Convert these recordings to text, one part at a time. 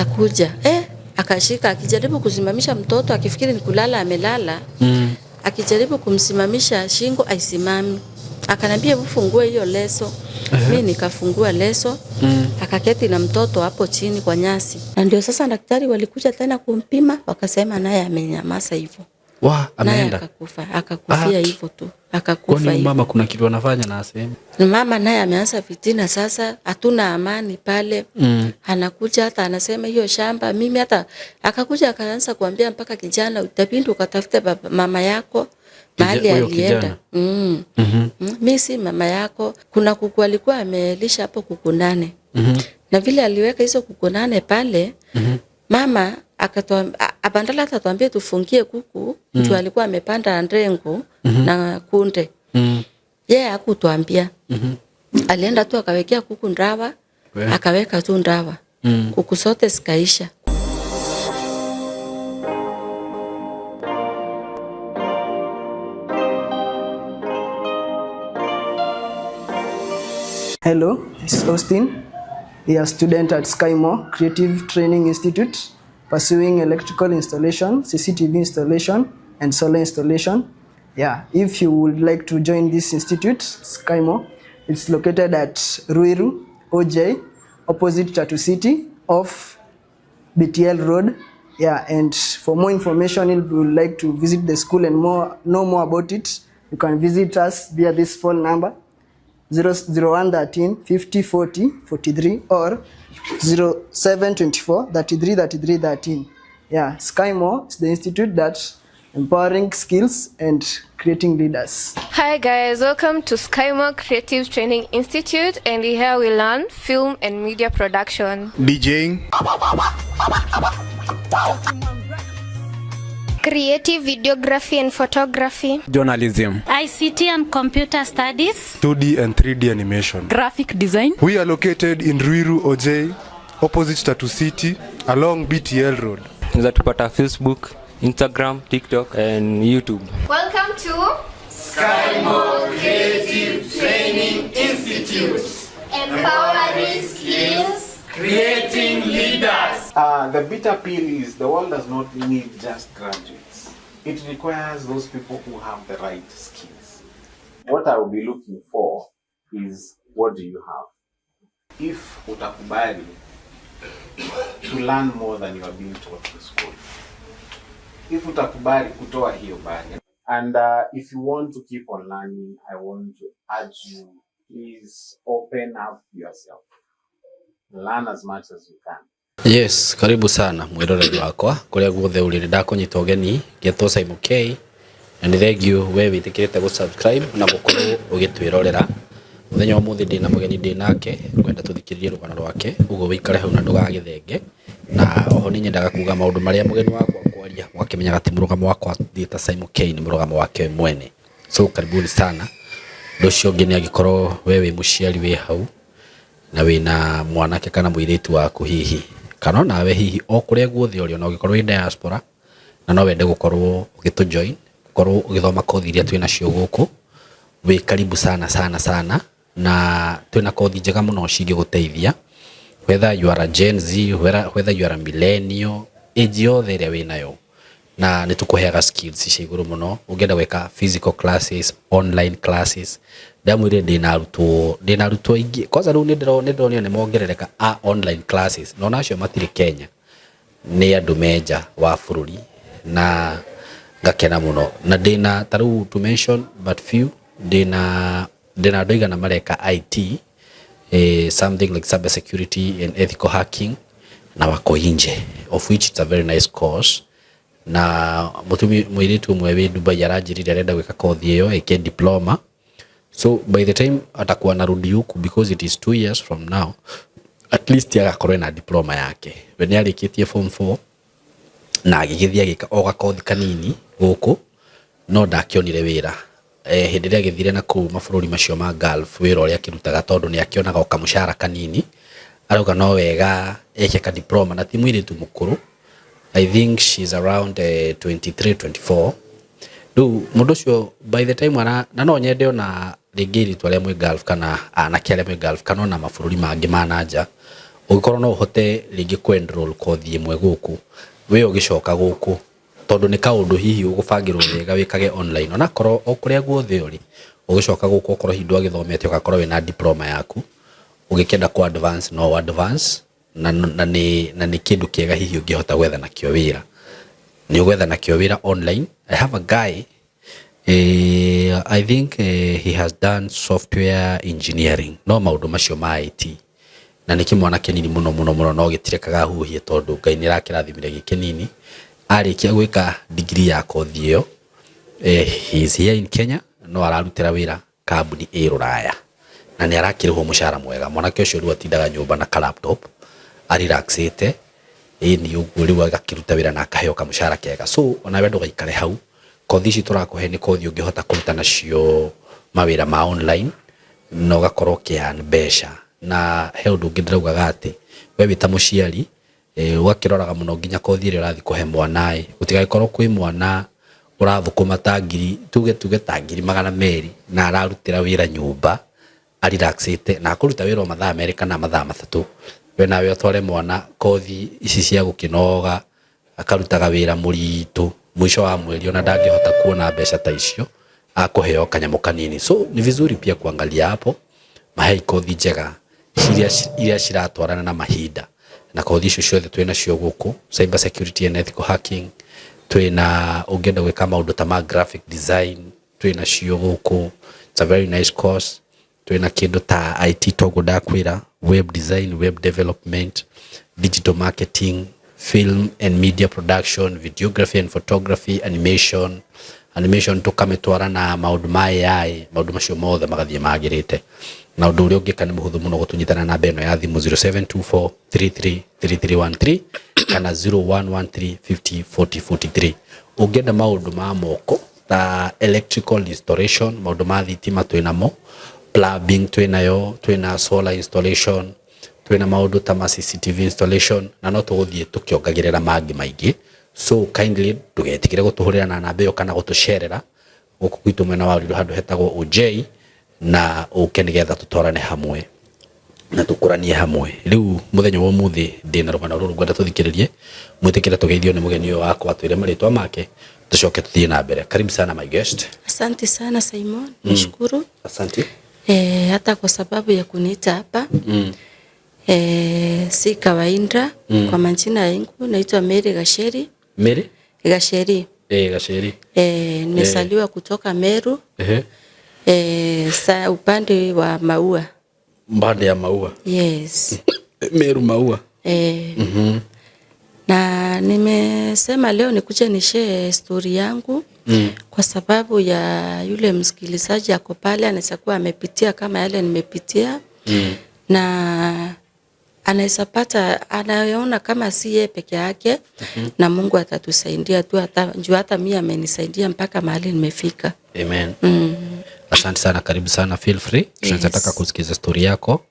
Akakuja, akashika, akijaribu kusimamisha mtoto, akifikiri ni kulala amelala. Akijaribu kumsimamisha, shingo aisimami. Akanambia, "Hebu fungue hiyo leso." Mi nikafungua leso. Akaketi na mtoto hapo chini kwa nyasi, na ndio sasa daktari walikuja tena kumpima, wakasema naye amenyamaza hivyo. Wa Naye ameenda. Akakufa, akakufia Ah. hivyo tu, akakufa Kwani hivyo. mama kuna kitu anafanya na asemi? Mama naye ameanza fitina sasa, hatuna amani pale. Anakuja hata anasema hiyo shamba mimi, hata akakuja akaanza kuambia mpaka kijana, utabidi ukatafute baba, mama yako mahali Huyo alienda. kijana? Mm. Mi si mama yako. Kuna kuku alikuwa amelisha hapo, kuku 8. Na vile aliweka hizo kuku 8 pale, mama badala hata tuambie tufungie kuku, juu alikuwa amepanda ndengu na kunde. Yeye hakutuambia. Alienda tu akawekea kuku ndawa, akaweka tu ndawa. Kuku zote zikaisha. Hello, this is Austin. We are student at Skymore Creative Training Institute, pursuing electrical installation, CCTV installation, and solar installation. Yeah, if you would like to join this institute, Skymore, it's located at Ruiru, OJ, opposite Tatu City, off BTL Road. Yeah, and for more information, if you would like to visit the school and more know more about it, you can visit us via this phone number 00113 50 40 43 or 0724 33 33 13. Yeah, Skymore is the institute that empowering skills and creating leaders. Hi guys, welcome to Skymore Creative Training Institute, and here we learn film and media production, DJing, creative videography and photography, journalism, ICT and computer studies, 2D and 3D animation, graphic design. We are located in Ruiru OJ, opposite Tatu City, along BTL Road. Unaweza tupata Facebook, Instagram, TikTok and YouTube. Welcome to Skymore Creative Training Institute. Empowering skills, creating leaders. The bitter pill is the world does not need just graduates. It requires those people who have the right skills. What I will be looking for is, what do you have? If utakubali to learn more than you are being taught in school. If utakubali kutoa hiyo barrier. And if you want to keep on learning, I want to urge you, please open up yourself. Learn as much as you can. Yes, karibu sana mwiroreri wakwa kuria guothe uri. Ndakunyita ũgeni ngetwo Simon K na nĩ thank you we wĩtĩkĩrĩte gũ subscribe na gũkorwo ũgĩtwĩrorera. Mũthenya wa ũmũthĩ ndĩna mũgeni ndĩ nake, ngwenda tũthikĩrĩrie rũgano rwake, ũguo wĩikare hau na ndũgagĩthenge. Na oho nĩ nyendaga kuga maũndũ marĩa mũgeni wakwa kwaria mũgakĩmenyaga ti mũrũgamo wakwa thiĩ ta Simon K, nĩ mũrũgamo wake mwene. So karibuni sana. Ũndũ ũcio ũngĩ nĩ angĩkorwo we wĩ mũciari wĩ hau na wĩna mwanake kana mũirĩtu waku hihi, kana onawe hihi o kũrĩa guothe ũrĩ, ona ũngĩkorwo wĩ diaspora na no wende gũkorwo ũgĩtũ join, gũkorwo ũgĩthoma kothi iria twĩ nacio gũkũ, wĩ karibu sana sana sana. Na twĩna kothi njega mũno cingĩgũteithia, whether you are a Gen Z, whether you are a millennial, age yothe ĩrĩa wĩnayo, na nĩ tũkũheaga skills cia igũrũ mũno. Ũngĩenda gwĩka physical classes, online classes, ndamwĩrire ndĩna arutwo aingĩ. Kwanza rĩu nĩ ndĩronio nĩ mongerereka a online classes, na ona acio matirĩ Kenya, nĩ andũ me nja wa bũrũri, na ngakena mũno. Na ndĩna ta rĩu, to mention but few, ndĩna andũ aigana mareka IT, something like cyber security and ethical hacking, na wako nje, of which it's a very nice course. Na mũtumi mũirĩtu ũmwe wĩ Dubai aranjĩrire arenda gwĩka kothi ĩyo ĩke diploma, so by the time atakuwa narudi huku, because it is 2 years from now, at least agakorwo ena diploma yake. We nĩ arĩkĩtie form 4 na agĩgĩthiĩ agĩka o gakothi kanini gũkũ, no ndakĩonire wĩra. Hĩndĩ ĩrĩa agĩthire na kũu mabũrũri macio ma Gulf, wĩra ũrĩa akĩrutaga, tondũ nĩ akĩonaga o kamũcara kanini, arauga no wega eke ka diploma. Na ti mũirĩtu mũkũrũ, I think she's around 23 24 rĩu. Mũndũ ũcio by the time ara, na no nyende ona rĩngĩ airĩtu arĩa mwĩ Gulf kana anake arĩa mwĩ Gulf kana ona mabũrũri mangĩ ma na nja. Ũngĩkorwo no ũhote rĩngĩ kũ enroll kothi ĩmwe gũkũ, we ũgĩcoka gũkũ, tondũ nĩ kaũndũ hihi ũgũbangĩrwo wega wĩkage online, onakorwo o kũrĩa guothe ũrĩ, ũgĩcoka gũkũ okorwo hihi ndwagĩthomete ũgakorwo wĩna diploma yaku, ũgĩkĩenda ku advance no advance, na nĩ kĩndũ kĩega hihi ũngĩhota gwetha nakĩo wĩra, nĩ ũgwetha nakĩo wĩra online. I have a guy, I think he has done software engineering, no maũndũ macio ma IT, na nĩ kĩmwana kĩnini mũno mũno mũno, no gĩtirekaga huhie tondũ Ngai nĩ arakĩrathimire gĩ kĩnini. Arĩkia gwĩka degree ya kothi ĩyo, he is here in Kenya, no ararutĩra wĩra kambuni ĩ rũraya na nĩ arakĩrĩhwo mũcara mwega. Mwanake ũcio rĩu atindaga nyũmba na ka laptop arelaxĩte, ĩni ũguo rĩu agakĩruta wĩra na akaheo kamũcara kega. So onawe ndũgaikare hau, kothi ici tũrakũhe nĩ kothi ũngĩhota kũruta nacio mawĩra ma online na ũgakorwo ũkĩ mbeca. Na he ũndũ ũngĩ ndĩraugaga atĩ we wĩ ta mũciari, ũgakĩroraga mũno nginya kothi ĩrĩa ũrathiĩ kũhe mwana ĩ, gũtigagĩkorwo kwĩ mwana ũrathũkũma ta ngiri, tuge ta 200,000, na ararutĩra wĩra nyũmba arelaxĩte na akũruta wĩra o mathaa 2 kana mathaa 3, we nawe ũtware mwana kothi ici cia gũkĩnoga, akarutaga wĩra mũritũ, mũico wa mweri ona ndangĩhota kuona mbeca ta icio, akũheo kanyamũ kanini. So ni vizuri pia kuangalia hapo, mahei kothi njega iria ciratwarana na mahinda, na kothi icio ciothe twĩ nacio gũkũ: cyber security and ethical hacking, twĩna ũngĩenda gwĩka maũndũ ta ma graphic design, twĩ nacio gũkũ, it's a very nice course. Twĩna kĩndũ ta IT, toguo ndakwĩra, web design, web development, digital marketing, film and media production, videography and photography, animation, animation tũkamĩtwara na maũndũ ma AI, maũndũ macio mothe magathiĩ magĩrĩte. Na ũndũ ũrĩa ũngĩka nĩ mũhũthũ mũno, gũtũnyitana namba ĩno ya thimũ 0724333313 kana 0113504043. Ũngĩenda maũndũ ma moko ta electrical installation, maũndũ ma thitima twĩ namo, plumbing twĩ nayo, twĩna solar installation, twĩna maũndũ ta ma CCTV installation, na no tũgũthiĩ tũkĩongagĩrĩra mangĩ maingĩ. So kindly ndũgetigĩre gũtũhũrĩra na namba ĩyo kana gũtũcerera gũkũ gwitũ mwena wa Ruiru handũ hetagwo OJ, na ũke nĩgetha tũtwarane hamwe na tũkũranie hamwe. Rĩu mũthenya wa ũmũthĩ ndĩna rũgano rũrũ ngwenda tũthikĩrĩrie. Mwĩtĩkĩre tũgeithio nĩ mũgeni ũyũ wakwa, twĩre marĩtwa make, tũcoke tũthiĩ na mbere. Karibu sana, my guest. Asante sana, Simon, nashukuru. Asante. Hata kwa sababu ya kuniita hapa. Si kawaida. Kwa majina yangu naitwa Mary Gasheri. Mary. Gasheri. Gasheri. Nimesaliwa kutoka Meru. Sa upande wa Maua. Mbande ya Maua. Yes. Meru Maua. Na nimesema leo nikuje nishare story yangu kwa sababu ya yule msikilizaji ako pale anaweza kuwa amepitia kama yale nimepitia na anaweza pata anaona kama si yeye peke yake, na Mungu atatusaidia tu, hata juu hata mimi amenisaidia mpaka mahali nimefika. Amen. Asante sana, karibu sana, feel free. Tunaweza taka kusikiza story yako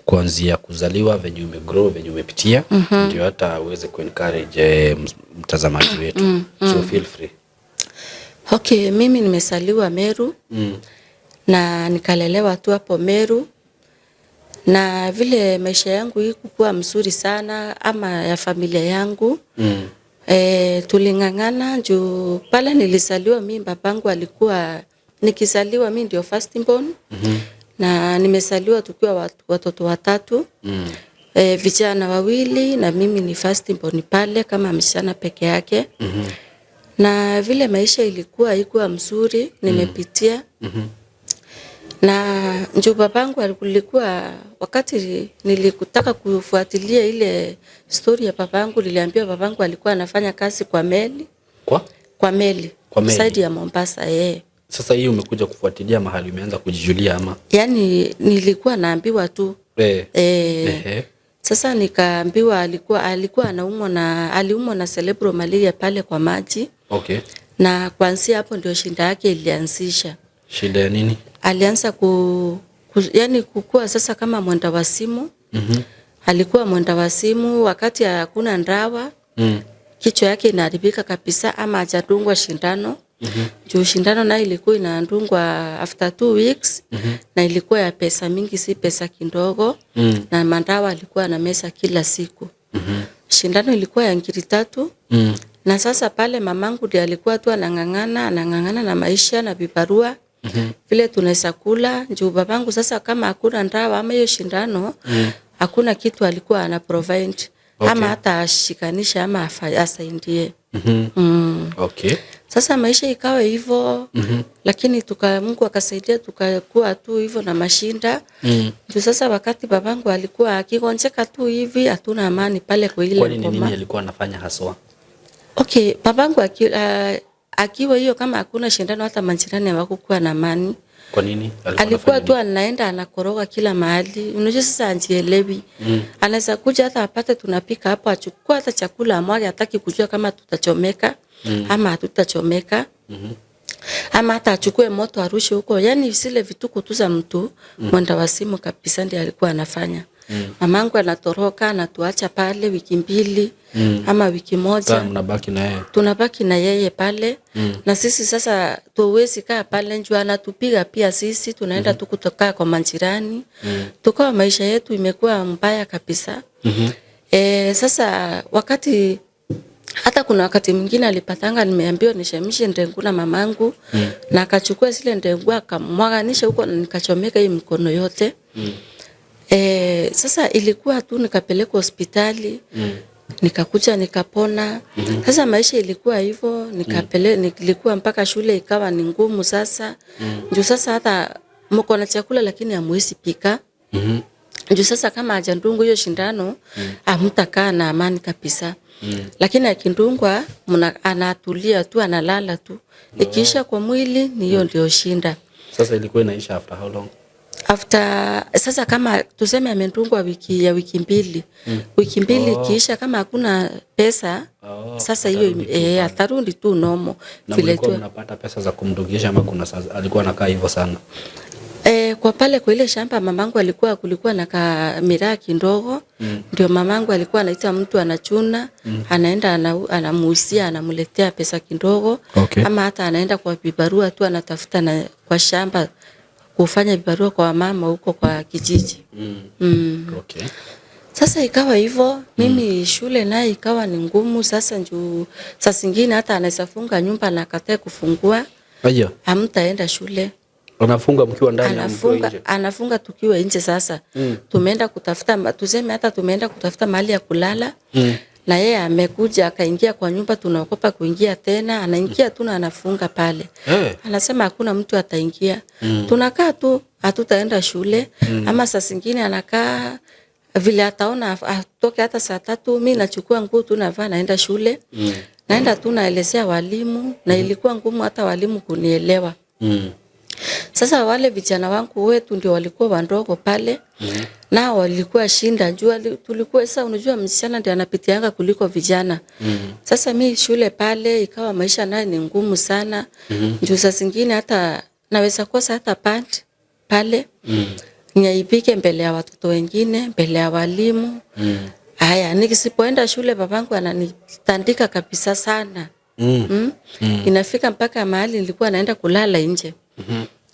kuanzia kuzaliwa, venye umegrow, venye umepitia, ndio hata uweze kuencourage mtazamaji wetu. So feel free. Okay, mimi nimesaliwa Meru na nikalelewa tu hapo Meru, na vile maisha yangu ikukuwa mzuri sana ama ya familia yangu, tuling'ang'ana juu pale nilizaliwa mi babangu alikuwa, nikizaliwa mi ndio first born, na nimezaliwa tukiwa watoto watatu, vijana wawili na mimi ni first born pale kama msichana peke yake. Na vile maisha ilikuwa ikuwa mzuri, nimepitia na njuu babangu alikuwa, wakati nilikutaka kufuatilia ile story ya babangu, niliambiwa babangu alikuwa anafanya kazi kwa meli. Kwa? Kwa meli. Kwa meli. Side ya Mombasa. Sasa hii umekuja kufuatilia mahali umeanza kujijulia ama? Yani nilikuwa naambiwa tu. Sasa nikaambiwa alikuwa anaumwa na aliumwa na cerebral malaria pale kwa maji, na kuanzia hapo ndio shinda yake ilianzisha. Shida ya nini? Alianza yani kukua sasa kama mwenda wazimu. Alikuwa mwenda wazimu wakati hakuna ndawa, kichwa yake inaharibika kabisa, ama hajadungwa shindano. Juu shindano nayo ilikuwa inadungwa after 2 weeks na ilikuwa ya pesa mingi, si pesa kidogo. Na mandawa alikuwa anameza kila siku. Shindano ilikuwa ya 3,000. Na sasa pale mamangu ndiye alikuwa tu anang'ang'ana, anang'ang'ana na maisha na vibarua vile tunaweza kula. Juu babangu sasa kama hakuna ndawa ama hiyo shindano, hakuna kitu alikuwa ana provide ama hata ashikanishe ama asaidie. Sasa maisha ikawa hivyo, lakini Mungu akasaidia, tukakuwa tu hivyo na mashinda. Juu sasa wakati babangu alikuwa akigonjeka tu hivi, hatuna amani pale kwa ile Kwani ni boma. nini alikuwa anafanya haswa? Okay, babangu akiwa hiyo kama hakuna shindano, hata majirani hawakukuwa na amani. Kwa nini? Alikuwa anafanya tu anaenda anakoroga kila mahali. Unajua sasa anjielewi. Anaweza kuja hata apate tunapika hapo, achukua hata chakula amwage, hataki kujua kama tutachomeka ama hatutachomeka. Ama hata achukue moto arushe huko. Yaani zile vituko tu za mtu mwenda wazimu kabisa ndiye alikuwa anafanya. Mamangu anatoroka, anatuacha pale wiki 2 ama wiki 1. Sasa mnabaki na yeye. Tunabaki na yeye pale. Na sisi sasa tuwezi kaa pale njoo anatupiga pia sisi, tunaenda tu kutoka kwa majirani. Tukawa maisha yetu imekuwa mbaya kabisa. Sasa wakati hata kuna wakati mwingine alipatanga nimeambiwa nishemshe ndengu na mamangu na akachukua zile ndengu akamwaganisha huko na nikachomeka hii mkono yote. Sasa ilikuwa tu nikapelekwa hospitali. Nikakuja nikapona. Sasa maisha ilikuwa hivyo, nilikuwa mpaka shule ikawa ni ngumu sasa. Juu sasa hata mko na chakula lakini hamuwezi pika. Juu sasa kama hajadungwa hiyo shindano, hamtakaa na amani kabisa. Lakini akidungwa anatulia tu, analala tu. Ikiisha kwa mwili ni hiyo ndio shinda. Sasa ilikuwa inaisha after how long? After sasa kama tuseme amedungwa wiki ya wiki 2. Wiki 2 ikiisha kama hakuna pesa, sasa hiyo atarudi tu pale. atarudi tu normal. Na Vile mlikuwa tu. mnapata pesa za kumdungisha ama kuna sasa alikuwa anakaa hivyo sana? Kwa pale kwa ile shamba mamangu alikuwa, kulikuwa na miraa kidogo. Ndio mamangu alikuwa anaita mtu anachuna, anaenda anamuuzia, anamletea pesa kidogo. Ama hata anaenda kwa vibarua tu anatafuta na kwa shamba kufanya vibarua kwa mama huko kwa kijiji. Sasa ikawa hivyo, mimi shule naye ikawa ni ngumu sasa juu saa zingine hata anaweza funga nyumba na akatae kufungua, Aya. hamtaenda shule. Anafunga mkiwa ndani au mkiwa Anafunga, nje? anafunga tukiwa nje sasa. Tumeenda kutafuta, tuseme hata tumeenda kutafuta mahali ya kulala. Na yeye amekuja akaingia kwa nyumba, tunaogopa kuingia tena, anaingia tu na anafunga pale. Anasema hakuna mtu ataingia. Tunakaa tu, hatutaenda shule. Ama saa zingine anakaa vile ataona atoke hata saa 3, mimi nachukua nguo tu navaa naenda shule. Naenda tu naelezea walimu na ilikuwa ngumu hata walimu kunielewa. Sasa wale vijana wangu wetu ndio walikuwa wandogo pale. Nao walikuwa shinda jua tulikuwa sasa, unajua msichana ndio anapitianga kuliko vijana. Sasa mi shule pale ikawa maisha naye ni ngumu sana. Juu saa zingine hata naweza kosa hata pant pale. Niaibike mbele ya watoto wengine, mbele ya walimu. Haya, nikisipoenda shule babangu ananitandika kabisa sana. Inafika mpaka mahali nilikuwa naenda kulala nje.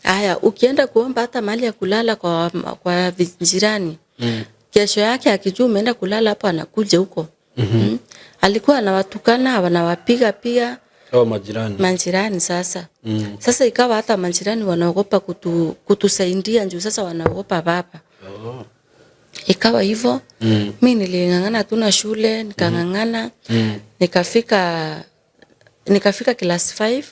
Haya, ukienda kuomba hata mahali ya kulala kwa jirani. Kesho yake akijua umeenda kulala hapo anakuja huko. Alikuwa anawatukana, anawapiga pia Oh, majirani. Majirani sasa. Sasa ikawa hata majirani wanaogopa kutusaidia juu sasa wanaogopa baba. Ikawa hivyo. Mimi niling'ang'ana tu na shule, nikang'ang'ana. Nikafika class 5.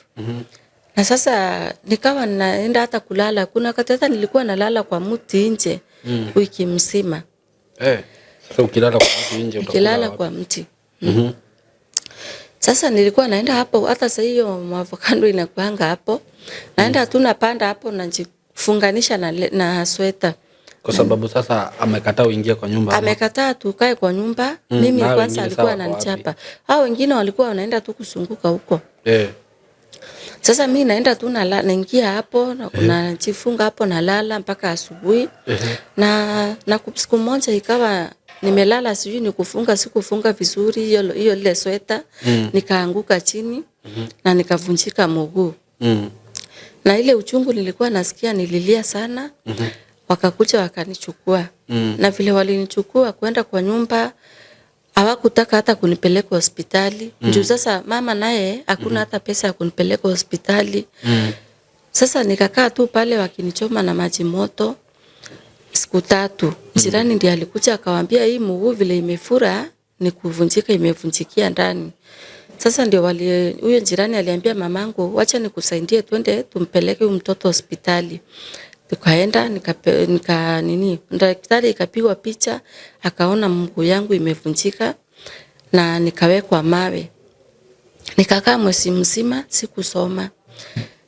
Na sasa nikawa naenda hata kulala. Kuna wakati hata nilikuwa nalala kwa mti nje wiki mzima. Sasa ukilala kwa mti nje utakula Nikilala wapi? kwa mti. Sasa nilikuwa naenda hapo, hata sasa hiyo avocado inakuanga hapo. Naenda tu napanda hapo najifunganisha na sweta. Kwa sababu sasa amekataa uingie kwa nyumba ama? Amekataa tukae kwa nyumba. Mimi Na hao kwanza wengine alikuwa sawa kwa wapi? ananichapa. Hao wengine walikuwa wanaenda tu kuzunguka huko. Sasa mimi naenda tu naingia hapo na najifunga hapo nalala mpaka asubuhi. Na siku moja ikawa nimelala, sijui ni kufunga sikufunga vizuri hiyo ile sweta. Nikaanguka chini. na nikavunjika mguu. Na ile uchungu nilikuwa nasikia, nililia sana. Wakakuja wakanichukua. Na vile walinichukua kwenda kwa nyumba, hawakutaka hata kunipeleka hospitali. Juu sasa mama naye hakuna hata pesa ya kunipeleka hospitali. Sasa nikakaa tu pale wakinichoma na maji moto siku 3. Jirani ndiye alikuja akawaambia hii mguu vile imefura ni kuvunjika, imevunjikia ndani. Sasa ndio huyo jirani aliambia mamangu, wacha nikusaidie twende tumpeleke huyu mtoto hospitali. Tukaenda nika nini, daktari ikapigwa picha, akaona mguu yangu imevunjika na nikawekwa mawe. Nikakaa mwezi mzima sikusoma.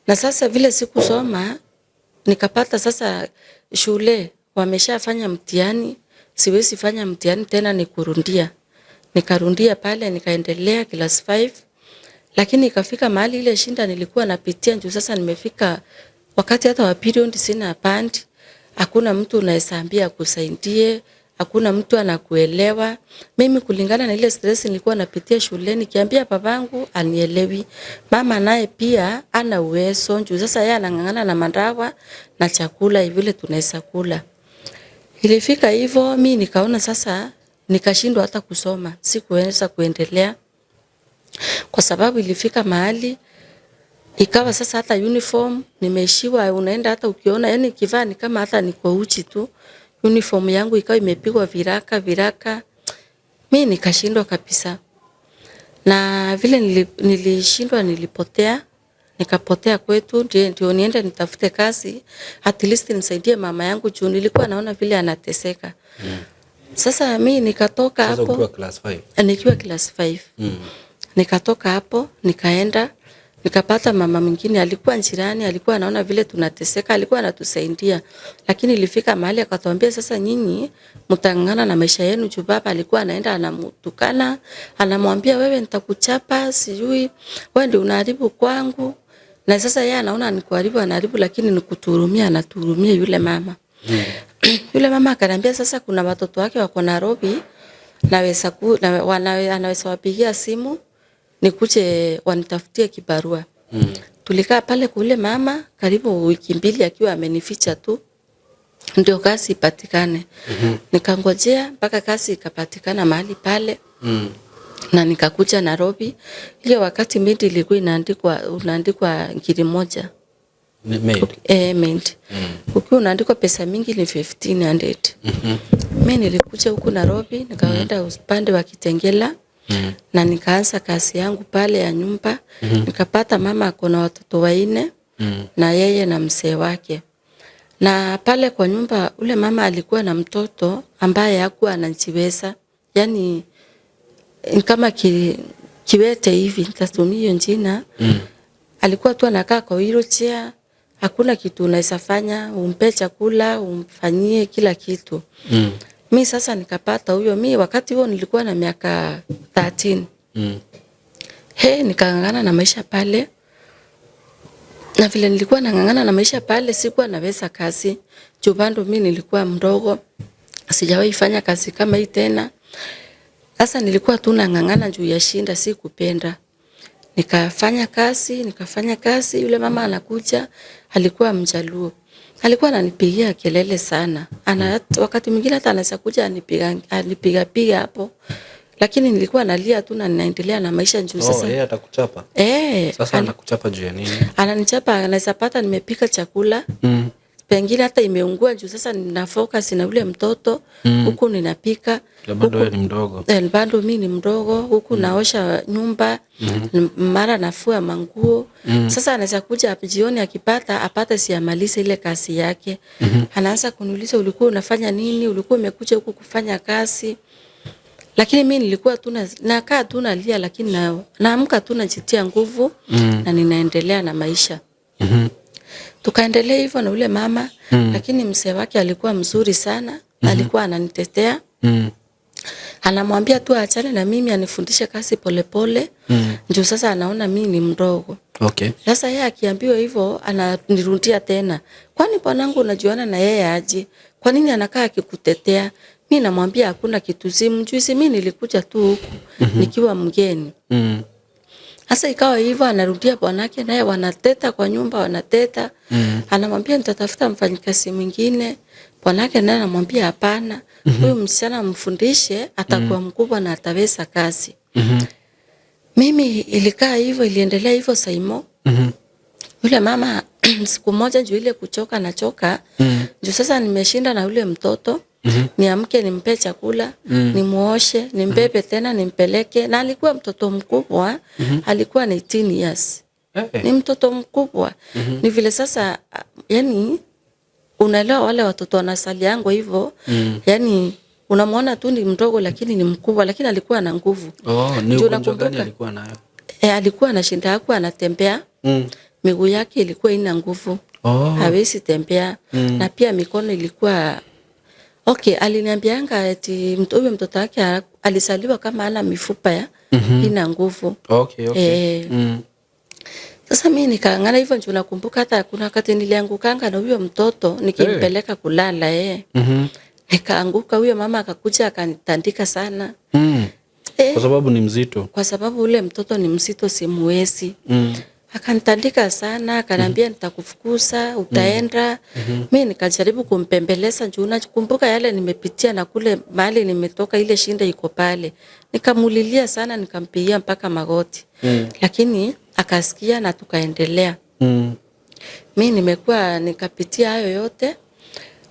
Na sasa vile sikusoma nikapata sasa shule wameshafanya mtihani, siwezi fanya mtihani tena, nikurundia. Nikarundia pale nikaendelea class 5. Lakini ikafika mahali ile shinda nilikuwa napitia juu sasa nimefika wakati hata wa period sina pand, hakuna mtu unaweza ambia akusaidie, hakuna mtu anakuelewa. Mimi kulingana na ile stress nilikuwa napitia shuleni, nikiambia babangu anielewi, mama naye pia ana uwezo juu sasa yeye anang'ang'ana na madawa na chakula vile tunaweza kula. Ilifika hivyo mimi nikaona sasa nikashindwa hata kusoma, sikuweza kuendelea kwa sababu ilifika mahali ikawa sasa hata uniform nimeishiwa, unaenda hata ukiona yani kivaa ni kama hata niko uchi tu. Uniform yangu ikawa imepigwa viraka viraka. Mimi nikashindwa kabisa. Na vile nilishindwa, nilipotea, nikapotea kwetu ndio niende nitafute kazi, at least nisaidie mama yangu juu nilikuwa naona vile anateseka. Sasa mimi nikatoka Sasa hapo. ukiwa class 5? Nikiwa class 5. Nikatoka hapo, nikaenda, nikapata mama mwingine alikuwa jirani, alikuwa anaona vile tunateseka, alikuwa anatusaidia. Lakini ilifika mahali akatuambia sasa nyinyi mtang'ang'ana na maisha yenu juu baba alikuwa anaenda anamtukana, anamwambia wewe nitakuchapa, sijui wewe ndio unaharibu kwangu. Na sasa yeye anaona ni kuharibu, anaharibu, lakini ni kutuhurumia, anatuhurumia yule mama. Yule mama akaniambia sasa kuna watoto wake wako Nairobi, anaweza wapigia simu nikuje wanitafutie kibarua. Tulikaa pale kule mama karibu wiki 2 akiwa amenificha tu ndio kazi ipatikane. Nikangojea mpaka kazi ikapatikana mahali pale. Na nikakuja Nairobi. Ile wakati maid ilikuwa unaandikwa ngiri 1. Ni maid? Maid. Ukiwa unaandikwa pesa mingi ni 1500. Mimi nilikuja huku Nairobi, nikaenda upande wa Kitengela. Na nikaanza kazi yangu pale ya nyumba. Nikapata mama ako na watoto 4 na yeye na mzee wake. Na pale kwa nyumba ule mama alikuwa na mtoto ambaye hakuwa anajiweza. Yaani kama kiwete hivi, nitatumia hiyo jina. Alikuwa tu anakaa kwa wheelchair, hakuna kitu unaweza fanya, umpe chakula, umfanyie kila kitu. Mi sasa nikapata huyo, mi wakati huo nilikuwa na miaka 13. Nikang'ang'ana na maisha pale. Na vile nilikuwa nang'ang'ana na maisha pale, sikuwa naweza kazi. Juu bado mi nilikuwa mdogo, sijawahi fanya kazi kama hii tena. Sasa nilikuwa tu nang'ang'ana juu ya shinda, sikupenda. Nikafanya kazi, yule mama anakuja, alikuwa Mjaluo. Alikuwa ananipigia kelele sana. Wakati mwingine hata anaweza kuja anipiga piga hapo. Lakini nilikuwa nalia tu na ninaendelea na maisha juu sasa. Yeye atakuchapa? Sasa anakuchapa juu ya nini? Ananichapa, anaweza pata nimepika chakula. Pengine hata imeungua juu sasa nina focus na yule mtoto, huku ninapika. Bado wewe ni mdogo. Bado mimi ni mdogo, huku naosha nyumba, mara nafua manguo. Sasa anaweza kuja jioni akipata apate siamalize ile kazi yake. Anaanza kuniuliza ulikuwa unafanya nini? Ulikuwa umekuja huku kufanya kazi? Lakini mimi nilikuwa tu nakaa tu nalia, lakini naamka tu najitia nguvu na ninaendelea na maisha. Tukaendelea hivyo na ule mama, lakini mzee wake alikuwa mzuri sana, alikuwa ananitetea. Anamwambia tu aachane na mimi, anifundishe kazi polepole. Ndio sasa anaona mimi ni mdogo. Sasa yeye akiambiwa hivyo ananirudia tena. Kwani bwanangu unajuana na yeye aje? Kwa nini anakaa akikutetea? Mimi namwambia hakuna kitu, simjui, si mimi nilikuja tu huku nikiwa mgeni. Sasa ikawa hivyo, anarudia bwanake naye wanateta kwa nyumba, wanateta. Anamwambia nitatafuta mfanyikazi mwingine. Bwanake naye anamwambia hapana, huyu msichana mfundishe, atakuwa mkubwa na ataweza kazi. Mimi ilikaa hivyo, iliendelea hivyo Saimo. Yule mama siku moja juu ile kuchoka na choka, juu sasa nimeshinda na yule mtoto, niamke nimpe chakula, nimuoshe, nimbebe tena nimpeleke, na alikuwa mtoto mkubwa, alikuwa na 18 years. Ni mtoto mkubwa. Ni vile sasa, yani unaelewa wale watoto wanasaliango hivyo, yani unamwona tu ni mdogo lakini ni mkubwa, lakini alikuwa na nguvu. Oh, ni Juu ugonjwa gani nakumbuka- alikuwa nayo? Alikuwa na shinda, hakuwa anatembea. Miguu yake ilikuwa ina nguvu. Oh. Hawezi tembea. Na pia mikono ilikuwa okay. Aliniambianga eti huyo mtoto wake alizaliwa kama ana mifupa ya ina nguvu. Okay. Sasa mimi nikaangana hivyo, ndio nakumbuka hata kuna wakati niliangukanga na huyo mtoto nikimpeleka kulala Nikaanguka, huyo mama akakuja akanitandika sana. Kwa sababu ni mzito. Kwa sababu ule mtoto ni mzito, simuwezi. Akanitandika sana, akaniambia nitakufukuza, utaenda. Mimi nikajaribu kumpembeleza juu nakumbuka yale nimepitia na kule mahali nimetoka, ile shinda iko pale. Nikamulilia sana, nikampigia mpaka magoti. Lakini akasikia na tukaendelea. Mimi nimekuwa nikapitia hayo yote.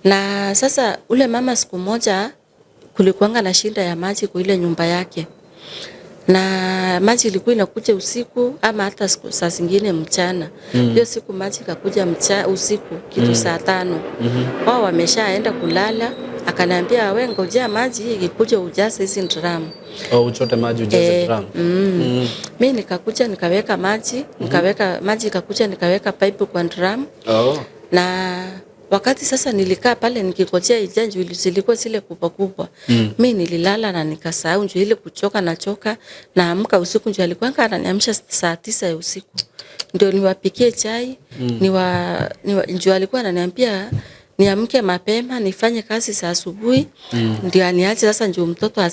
Na sasa ule mama siku moja kulikuanga na shinda ya maji kwa ile nyumba yake. Na maji ilikuwa inakuja usiku ama hata siku saa zingine mchana. Hiyo siku maji ikakuja usiku kitu 5:00. Wao wameshaenda kulala, akaniambia wewe ngojea maji ikikuja ujaze hizi drum. Oh, uchote maji ujaze drum. Mimi nikakuja nikaweka maji, nikaweka maji ikakuja nikaweka pipe kwa drum. Oh. Na wakati sasa nilikaa pale nikikojea ijae, zilikuwa zile kubwa kubwa. Mimi nililala na nikasahau juu ile kuchoka na choka, naamka usiku juu alikuwa ananiamsha 9:00 ya usiku. Ndio niwapikie chai, juu alikuwa ananiambia niamke mapema nifanye kazi za asubuhi. Ndio aniache sasa juu mtoto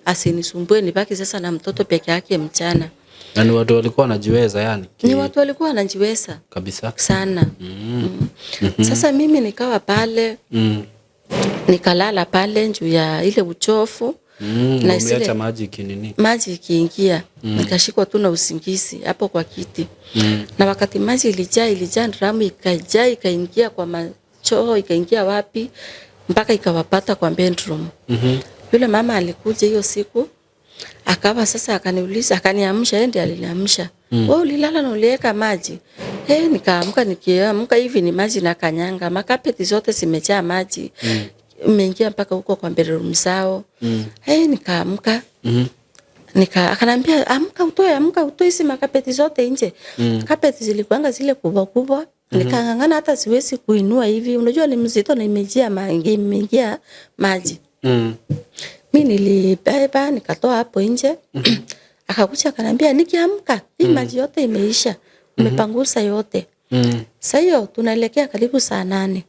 asinisumbue, nibaki sasa na mtoto peke yake mchana. Na ni watu walikuwa wanajiweza yani? Ni watu walikuwa wanajiweza kabisa sana. Sasa mimi nikawa pale, nikalala pale juu ya ile uchofu. Na umeacha maji kinini? Maji ikiingia, nikashikwa tu na usingizi hapo kwa kiti. Na wakati maji ilijaa drum ikajaa, ikaingia kwa machoo, ikaingia wapi mpaka ikawapata kwa bedroom. Yule mama alikuja hiyo siku, akawa sasa akaniuliza, akaniamsha, yeye ndiye aliniamsha. Wewe ulilala na uliweka maji? Nikaamka, nikiamka hivi ni maji na kanyanga, makapeti zote zimejaa maji. Imeingia mpaka huko kwa bedroom zao. Nikaamka. Akaniambia amka utoe hizi makapeti zote nje. Kapeti zilikuanga zile kubwa kubwa. Nikangangana hata siwezi kuinua hivi. Unajua ni mzito na imejaa maji. Mimi nilibeba nikatoa hapo nje. Akakuja akaniambia nikiamka hii maji yote imeisha. Umepangusa yote. Sasa hiyo tunaelekea karibu 8:00.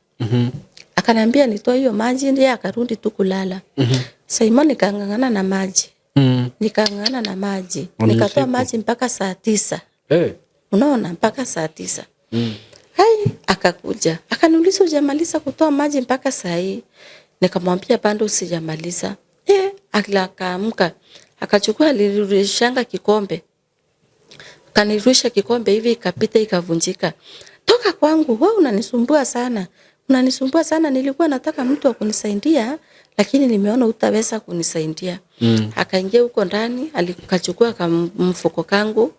Akaniambia nitoe hiyo maji, ndiye akarudi tu kulala. Sasa imani nikangangana na maji. Nikangangana na maji. Nikatoa maji mpaka 9:00. Unaona mpaka 9:00. Hai, akakuja. Akaniuliza hujamaliza kutoa maji mpaka saa hii? Nikamwambia bado sijamaliza. Akaamka. Akachukua alirudishanga kikombe. Kanirusha kikombe hivi ikapita ikavunjika. Toka kwangu, wewe unanisumbua sana. Unanisumbua sana, nilikuwa nataka mtu wa kunisaidia lakini nimeona hutaweza kunisaidia. Akaingia huko ndani, alikachukua mfuko kangu.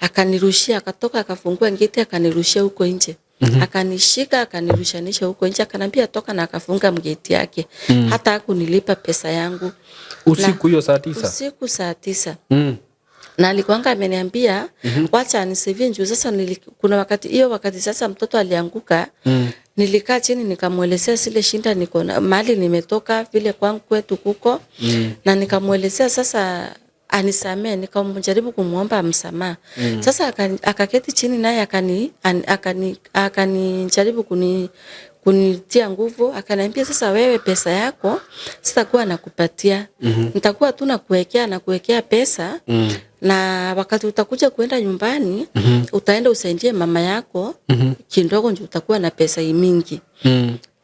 Akanirushia, akatoka akafungua geti akanirushia huko nje. Akanishika akanirushanisha huko nje, akanambia toka na akafunga mgeti yake. Hata hakunilipa pesa yangu. Usiku hiyo 9:00? Usiku 9:00. Na alikuanga ameniambia wacha anisevie njoo sasa. Kuna wakati hiyo wakati sasa mtoto alianguka. Nilikaa chini nikamuelezea zile shinda niko na mahali nimetoka vile kwangu kwetu kuko. Na nikamuelezea sasa anisamee, nikamjaribu kumuomba msamaha. Sasa akaketi chini naye akanijaribu kunitia nguvu, akaniambia sasa, wewe pesa yako sitakuwa nakupatia. Nitakuwa tu nakuwekea pesa na wakati utakuja kuenda nyumbani utaenda usaidie mama yako kidogo, ndio utakuwa na pesa mingi.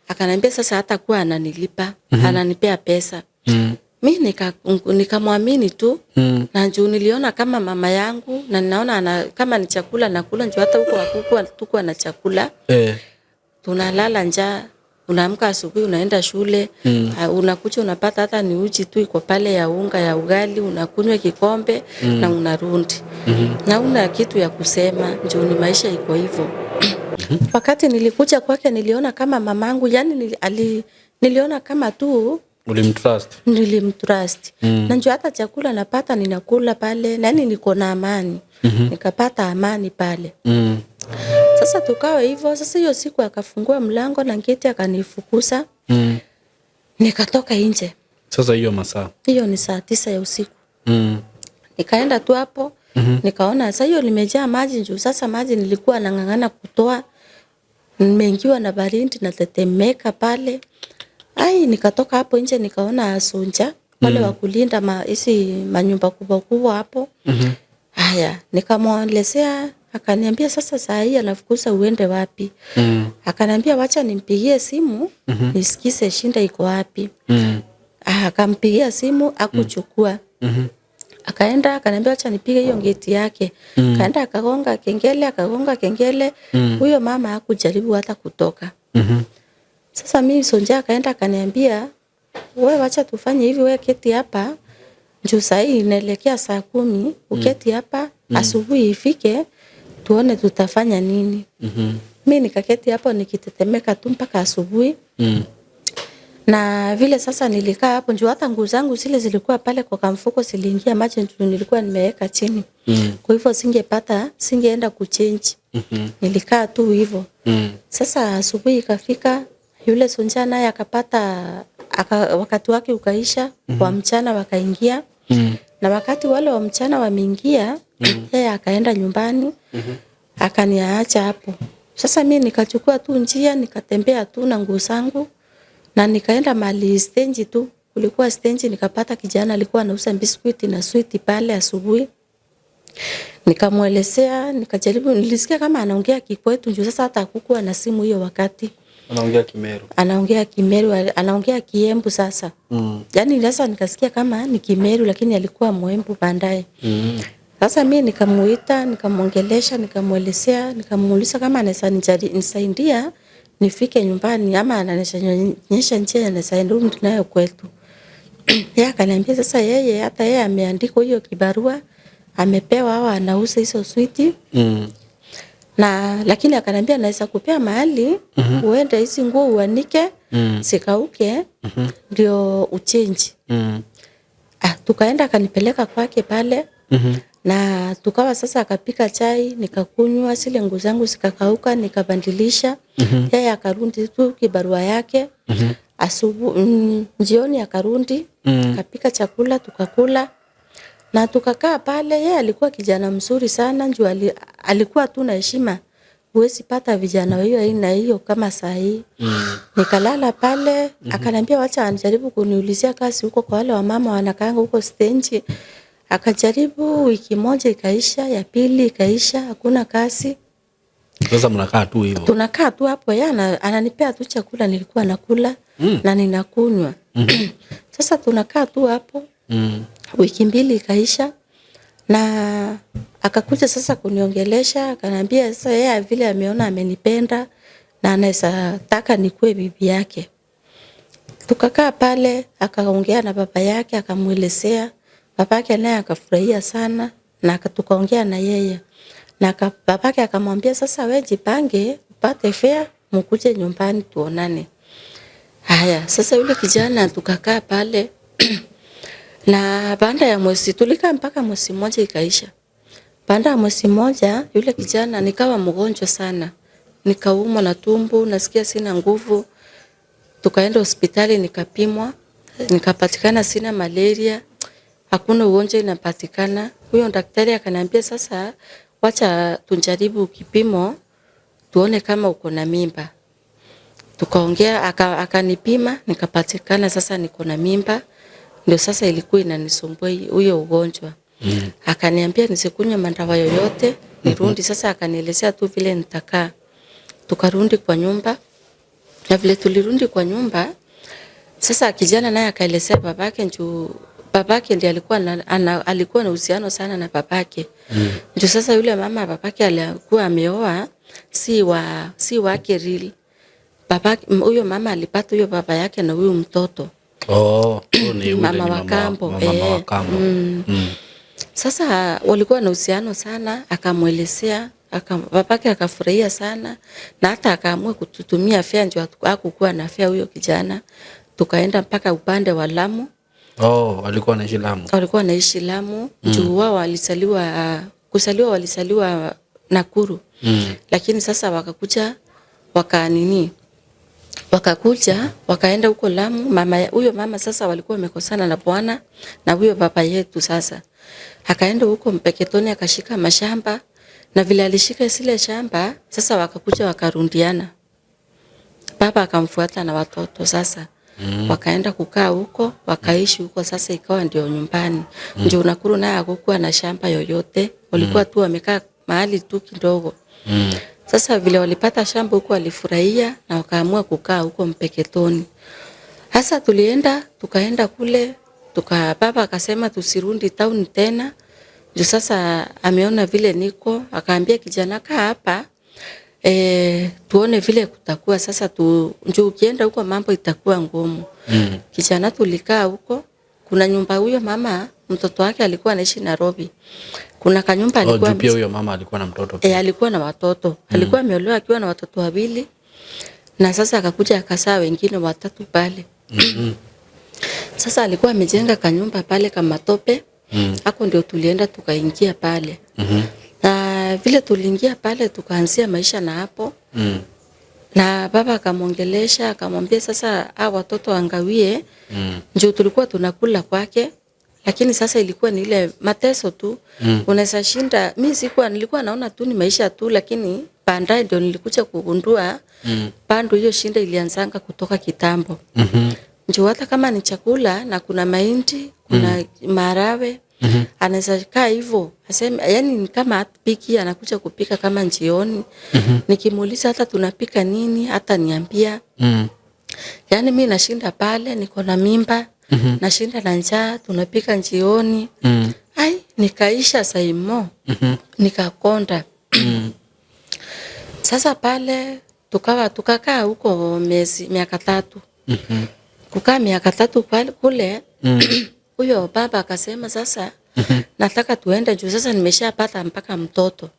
Akaniambia sasa hata kuwa ananilipa, ananipea pesa. Mi nikamwamini tu na juu niliona kama mama yangu na ninaona kama ni chakula nakula, juu hata huko hakukuwa tukuwa na chakula. Tunalala njaa, unaamka asubuhi unaenda shule, unakuja unapata hata ni uji tu iko pale ya unga ya ugali, unakunywa kikombe na unarudi. Na una kitu ya kusema, juu ni maisha iko hivyo. Wakati nilikuja kwake niliona kama mamangu, yani niliona kama tu ulimtrust. Nilimtrust. Na njoo hata chakula napata ninakula pale, yani niko na amani. Nikapata amani pale. Sasa tukawa hivyo. Sasa hiyo siku akafungua mlango na ngeti akanifukuza. Nikatoka nje. Sasa hiyo masaa? Hiyo ni saa 9 ya usiku. Nikaenda tu hapo. Nikaona sasa hiyo limejaa maji juu sasa maji nilikuwa nang'ang'ana kutoa. Nimeingiwa na baridi na tetemeka pale. Ai, nikatoka hapo nje nikaona asunja wale wa kulinda hizi manyumba kubwa kubwa hapo. Haya, nikamwelezea, akaniambia sasa saa hii anafukuza uende wapi? Akaniambia wacha nimpigie simu nisikize shinda iko wapi. Akampigia simu akuchukua. Akaenda akaniambia wacha nipige hiyo geti yake. Kaenda akagonga kengele, Huyo mama hakujaribu hata kutoka. Sasa mimi Sonja akaenda akaniambia wewe wacha tufanye hivi, wewe keti hapa juu saa hii inaelekea saa 10, uketi hapa asubuhi ifike tuone tutafanya nini. Mimi nikaketi hapo nikitetemeka tu mpaka asubuhi. Na vile sasa nilikaa hapo juu hata nguo zangu zile zilikuwa pale kwa kamfuko ziliingia maji juu nilikuwa nimeweka chini. Kwa hivyo singeenda kuchange. Nilikaa tu hivyo. Sasa asubuhi ikafika, yule Sonja naye akapata wakati wake ukaisha, wa mchana wakaingia. Na wakati wale wa mchana wameingia, yeye akaenda nyumbani, akaniacha hapo. Sasa mimi nikachukua tu njia, nikatembea tu na nguo zangu na nikaenda mahali stendi tu. Kulikuwa stendi, nikapata kijana alikuwa anauza biskuti na sweet pale asubuhi. Nikamuelezea, nikajaribu, nilisikia kama anaongea Kikwetu juu sasa hata hakukuwa na simu hiyo wakati. Anaongea Kimeru. Anaongea Kimeru, anaongea Kiembu sasa. Yaani sasa nikasikia kama ni Kimeru lakini alikuwa Mwembu baadaye. Sasa mimi nikamuita, nikamuongelesha, nikamuelezea, nikamuuliza kama anaweza nisaidia nifike nyumbani ama ananionyesha njia anaweza rudi nayo kwetu. Yeye akaniambia sasa yeye hata yeye ameandika hiyo kibarua, amepewa hawa anauza hizo switi. Na lakini akaniambia naweza kupea mahali uende hizi nguo uanike sikauke ndio uchange. Tukaenda akanipeleka kwake pale. Na tukawa sasa akapika chai nikakunywa, zile nguo zangu zikakauka nikabadilisha. Yeye akarudi tu kibarua yake. Asubuhi jioni akarudi, akapika chakula tukakula. Na tukakaa pale. Yeye alikuwa kijana mzuri sana juu alikuwa tu na heshima. Huwezi pata vijana hiyo aina hiyo kama saa hii. Nikalala pale, akaniambia wacha anijaribu kuniulizia kazi huko kwa wale wamama wanakaanga huko stendi. Akajaribu wiki moja ikaisha, ya pili ikaisha, hakuna kazi. Sasa mnakaa tu hivyo? Tunakaa tu hapo, yeye ananipea tu chakula nilikuwa nakula na ninakunywa. Sasa tunakaa tu hapo. Wiki mbili ikaisha na akakuja sasa kuniongelesha, akaniambia sasa yeye vile ameona amenipenda na anaweza taka nikuwe bibi yake. Tukakaa pale, akaongea na baba yake, akamuelezea. Babake naye akafurahia sana na tukaongea na yeye. Na babake akamwambia sasa wewe jipange upate fare mkuje nyumbani tuonane. Haya, sasa yule kijana tukakaa pale na baada ya mwezi tulikaa mpaka mwezi mmoja ikaisha. Baada ya mwezi mmoja yule kijana nikawa mgonjwa sana. Nikaumwa na tumbo, nasikia sina nguvu. Tukaenda hospitali nikapimwa, nikapatikana sina malaria. Hakuna ugonjwa inapatikana. Huyo daktari akaniambia sasa wacha tujaribu kipimo tuone kama uko na mimba. Tukaongea, akanipima, nikapatikana sasa niko na mimba. Ndio sasa ilikuwa inanisumbua huyo ugonjwa. Akaniambia nisikunywe madawa yoyote, nirudi. Sasa akanielezea tu vile nitakaa. Tukarudi kwa nyumba. Na vile tulirudi kwa nyumba, sasa kijana naye akaelezea babake, juu babake ndiye alikuwa alikuwa na uhusiano sana na babake. Juu sasa yule mama babake alikuwa ameoa si wake real. Babake huyo mama alipata huyo baba yake na huyu mtoto. Oh, huyu ni yule Mama ni wa kambo, mama wa kambo. Sasa walikuwa na uhusiano sana, akamuelezea, babake akafurahia sana na hata akaamua kututumia fare, ndio hakukuwa na fare huyo kijana. Tukaenda mpaka upande wa Lamu. Oh, walikuwa wanaishi Lamu. Walikuwa wanaishi Lamu, juu wao walisaliwa Nakuru. Lakini sasa wakakuja wakakuja wakaenda huko Lamu. Mama huyo mama sasa walikuwa wamekosana na bwana na huyo baba yetu sasa. Akaenda huko Mpeketoni akashika mashamba, na vile alishika zile shamba sasa wakakuja wakarundiana. Baba akamfuata na watoto sasa. Wakaenda kukaa huko, wakaishi huko, sasa ikawa ndio nyumbani. Ndio Nakuru naye hakukuwa na shamba yoyote, walikuwa tu wamekaa mahali tu kidogo. Sasa vile walipata shamba huko walifurahia na wakaamua kukaa huko Mpeketoni. Sasa tukaenda kule, baba akasema tusirudi town tena. Ndio sasa ameona vile niko, akaambia kijana kaa hapa. Tuone vile kutakuwa sasa njoo ukienda huko mambo itakuwa ngumu. Kijana tulikaa huko, kuna nyumba huyo mama mtoto wake alikuwa anaishi Nairobi. Kuna kanyumba alikuwa pia huyo mama alikuwa na mtoto pia. Alikuwa na watoto. Alikuwa ameolewa akiwa na watoto wawili. Na sasa akakuja akasaa wengine watatu pale. Sasa alikuwa amejenga kanyumba pale kama tope. Hapo ndio tulienda tukaingia pale. Na vile tuliingia pale tukaanzia maisha na hapo. Na baba akamwongelesha akamwambia sasa hao watoto angawie. Ndio tulikuwa tunakula kwake. Lakini sasa ilikuwa ni ile mateso tu. Unaweza shinda, mimi nilikuwa naona tu ni maisha tu, lakini baadaye ndio nilikuja kugundua bado hiyo shinda ilianzanga kutoka kitambo. Ndio hata kama ni chakula na kuna mahindi, kuna maharagwe, anaweza kaa hivyo aseme, yani ni kama hatupiki, anakuja kupika kama jioni. Nikimuuliza hata tunapika nini, hata niambia. Yani mimi nashinda pale niko na mimba. Nashinda na njaa, tunapika jioni. Ai, nikaisha saimo. Nikakonda. Sasa pale tukakaa huko miaka 3. Kukaa miaka 3 pale kule. Huyo baba akasema sasa nataka tuende juu sasa nimeshapata mpaka mtoto.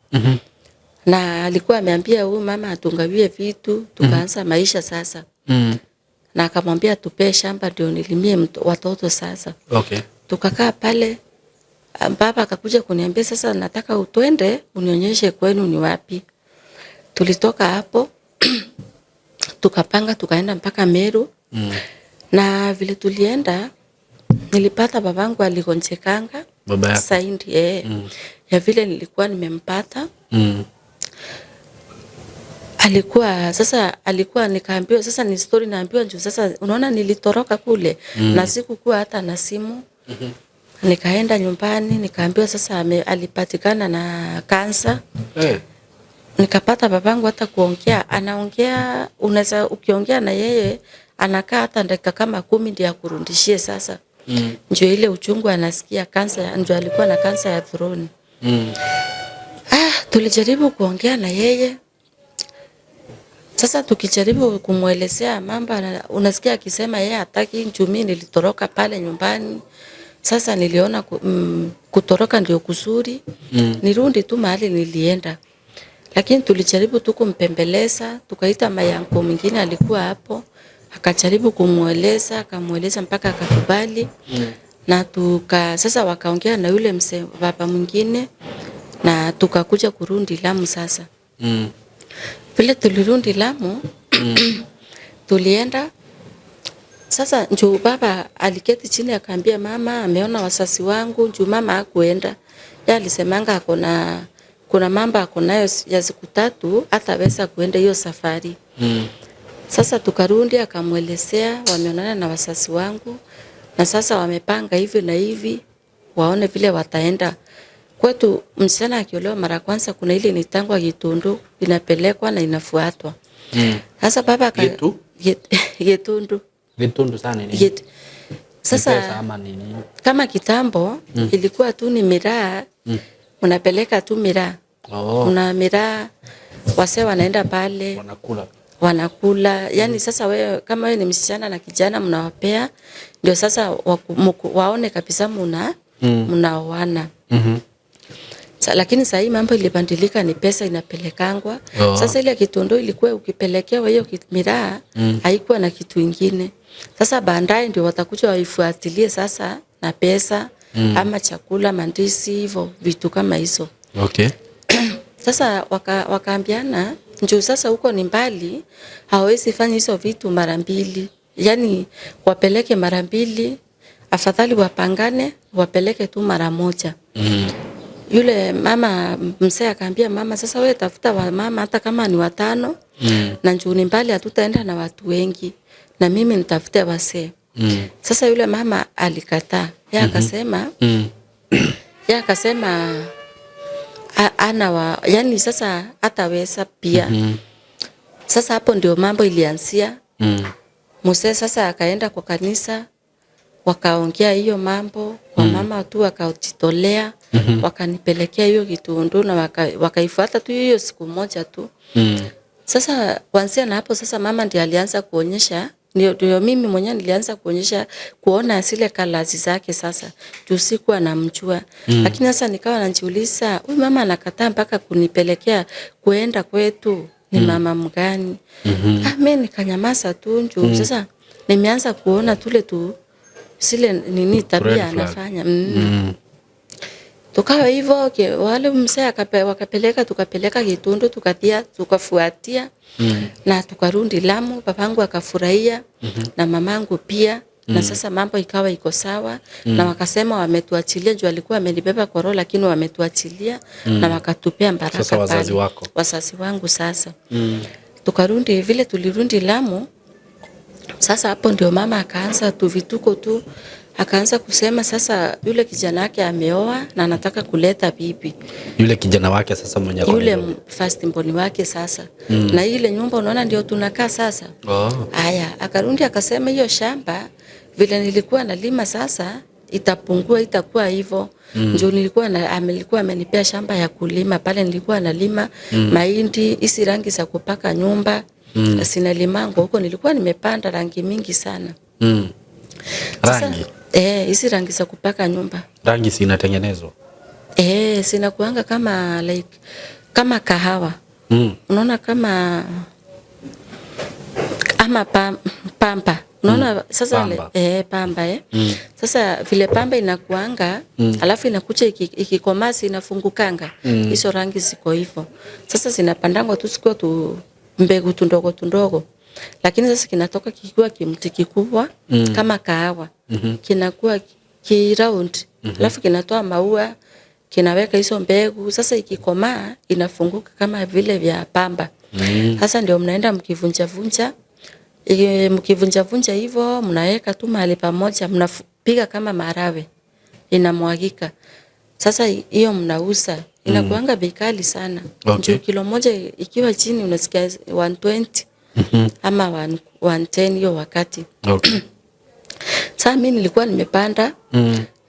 Na alikuwa ameambia huyu mama atungawie vitu, tukaanza maisha sasa. Na akamwambia tupe shamba ndio nilimie watoto sasa. Okay. Tukakaa pale, baba akakuja kuniambia sasa nataka utwende unionyeshe kwenu ni wapi. Tulitoka hapo tukapanga tukaenda mpaka Meru. Na vile tulienda nilipata babangu aligonjekanga. Baba yako? Saindi, Ya vile nilikuwa nimempata. Alikuwa nikaambiwa sasa ni story naambiwa juu sasa unaona nilitoroka kule na sikukuwa hata na simu. Nikaenda nyumbani nikaambiwa sasa alipatikana na kansa. Nikapata babangu hata kuongea, anaongea, unaweza ukiongea na yeye anakaa hata dakika kama 10 ndio akurudishie sasa. Ndio ile uchungu anasikia kansa, ndio alikuwa na kansa ya throat. Tulijaribu kuongea na yeye. Sasa tukijaribu kumuelezea mambo, unasikia akisema yeye hataki, juu mimi nilitoroka pale nyumbani. Sasa niliona kutoroka ndio kuzuri. Nirudi tu mahali nilienda. Lakini tulijaribu tu kumpembeleza, tukaita mayanko mwingine alikuwa hapo, akajaribu kumueleza, akamueleza mpaka akakubali. Na sasa wakaongea na yule mzee baba mwingine na tukakuja kurudi Lamu sasa. Vile tulirudi Lamu, tulienda sasa njoo baba aliketi chini akaambia mama ameona wasasi wangu, njoo mama hakuenda. Yeye alisemanga kuna mambo ako nayo ya siku 3 hataweza kuenda hiyo safari. Sasa tukarundi, akamwelezea wameonana na wazazi wangu na sasa wamepanga hivi na hivi, waone vile wataenda kwetu. Msichana akiolewa mara kwanza, kuna ile nitangwa gitundu inapelekwa na inafuatwa. Sasa baba Gitu? Gitundu. Vitundu sana ni nini? Ni Sasa pesa ama ni nini? kama kitambo ilikuwa tu ni miraa, unapeleka tu miraa. Oh. Kuna miraa, wasee wanaenda pale Wanakula. wanakula. Yani sasa wewe kama wewe ni msichana na kijana mnawapea, ndio sasa waone kabisa mnaoana. Lakini sasa hii mambo ilibadilika, ni pesa inapelekangwa. Oh. Sasa ile kitundu ilikuwa ukipelekewa hiyo miraa haikuwa na kitu ingine. Sasa baadaye ndio watakuja waifuatilie sasa na pesa ama chakula, mandisi, hivyo vitu kama hizo. Okay. Sasa wakaambiana njoo sasa huko ni mbali, hawezi fanya hizo vitu mara mbili. Yani wapeleke mara mbili, afadhali wapangane wapeleke tu mara moja. Yule mama mzee akaambia mama, sasa wewe tafuta wa mama hata kama ni watano na njoo ni mbali, hatutaenda na watu wengi, na mimi nitafute wasee. Sasa yule mama alikataa. Yeye akasema yeye akasema ana wa, yani sasa hataweza pia. Sasa hapo ndio mambo ilianzia. Mzee sasa akaenda kwa kanisa, wakaongea hiyo mambo kwa mama tu, wakajitolea, wakanipelekea hiyo kitundu na wakaifuata tu hiyo siku moja tu. Sasa kuanzia na hapo sasa mama ndiye alianza kuonyesha, ndio mimi mwenyewe nilianza kuonyesha kuona zile kalasi zake sasa. Juu sikuwa namjua. Lakini sasa nikawa najiuliza, huyu mama anakataa mpaka kunipelekea kuenda kwetu, ni mama mgani? Mimi nikanyamaza tu juu sasa nimeanza kuona tule tu zile nini tabia Red flag. anafanya. Tukawa hivyo wale mzee wakapeleka, tukapeleka Kitundu, tukatia, tukafuatia na tukarudi Lamu. Babangu akafurahia na mamangu pia. Na sasa mambo ikawa iko sawa na wakasema wametuachilia, juu alikuwa amenibeba kwa roho, lakini wametuachilia na wakatupea baraka Sasa wazazi pale. wako. Wazazi wangu sasa. Tukarudi vile tulirudi Lamu. Sasa hapo ndio mama akaanza tu vituko tu, akaanza kusema sasa yule kijana wake ameoa na anataka kuleta bibi. Yule kijana wake sasa mwenye ako Yule Nairobi. first born wake sasa. Na ile nyumba unaona ndio tunakaa sasa. Oh. Aya, akarudi akasema hiyo shamba vile nilikuwa nalima sasa itapungua, itakuwa hivyo. Ndio nilikuwa na, amelikuwa amenipea shamba ya kulima pale, nilikuwa nalima mahindi, hizi rangi za kupaka nyumba. Sinalimango huko nilikuwa nimepanda rangi mingi sana. Rangi. Hizi rangi za kupaka nyumba. Rangi si inatengenezwa. Sinakuanga kama like kama kahawa. Unaona kama ama pamba. Unaona sasa Pamba. Pamba. Sasa vile pamba inakuanga, alafu inakuja ikikomaa inafungukanga. Hizo rangi ziko hivyo. Sasa zinapandangwa tu zikiwa tu mbegu tundogo tundogo. Lakini sasa kinatoka kikiwa kimti kikubwa kama kahawa. Kinakuwa ki round. Alafu kinatoa maua, kinaweka hizo mbegu. Sasa ikikomaa inafunguka kama vile vya pamba. Sasa ndio mnaenda mkivunja vunja. Mkivunja vunja hivyo mnaweka tu mahali pamoja, mnapiga kama marawe, inamwagika. Sasa hiyo mnauza, inakuanga bei kali sana. Okay. Juu kilo moja ikiwa chini unasikia 120 ama 110 hiyo wakati. Okay. Sasa mimi nilikuwa nimepanda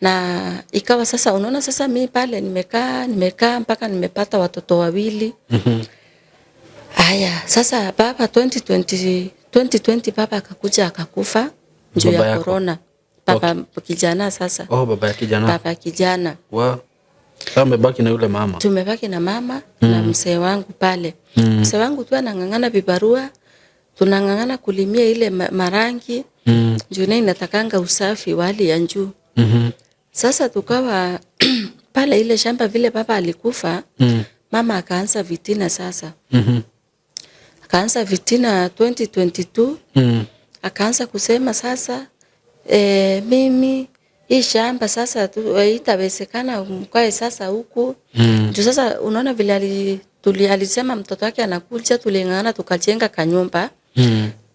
na ikawa sasa unaona sasa mimi pale nimekaa mpaka nimepata watoto wawili. Aya, sasa baba 2020 baba akakuja akakufa juu Baba ya yako? corona. Baba kijana sasa. Oh, baba ya kijana. Baba kijana. Wa. Sasa umebaki na yule mama. Tumebaki na mama na mzee wangu pale. Mzee wangu tu anang'ang'ana vibarua, tunang'ang'ana kulimia ile marangi. Juu naye inatakanga usafi wa hali ya juu. Sasa tukawa pale ile shamba vile baba alikufa, mama akaanza vitina sasa. Akaanza vitina 2022. Akaanza kusema sasa, mimi hii shamba sasa itawezekana mkae sasa huku. Juu sasa unaona vile alisema mtoto wake anakuja, tuling'ang'ana tukajenga kanyumba.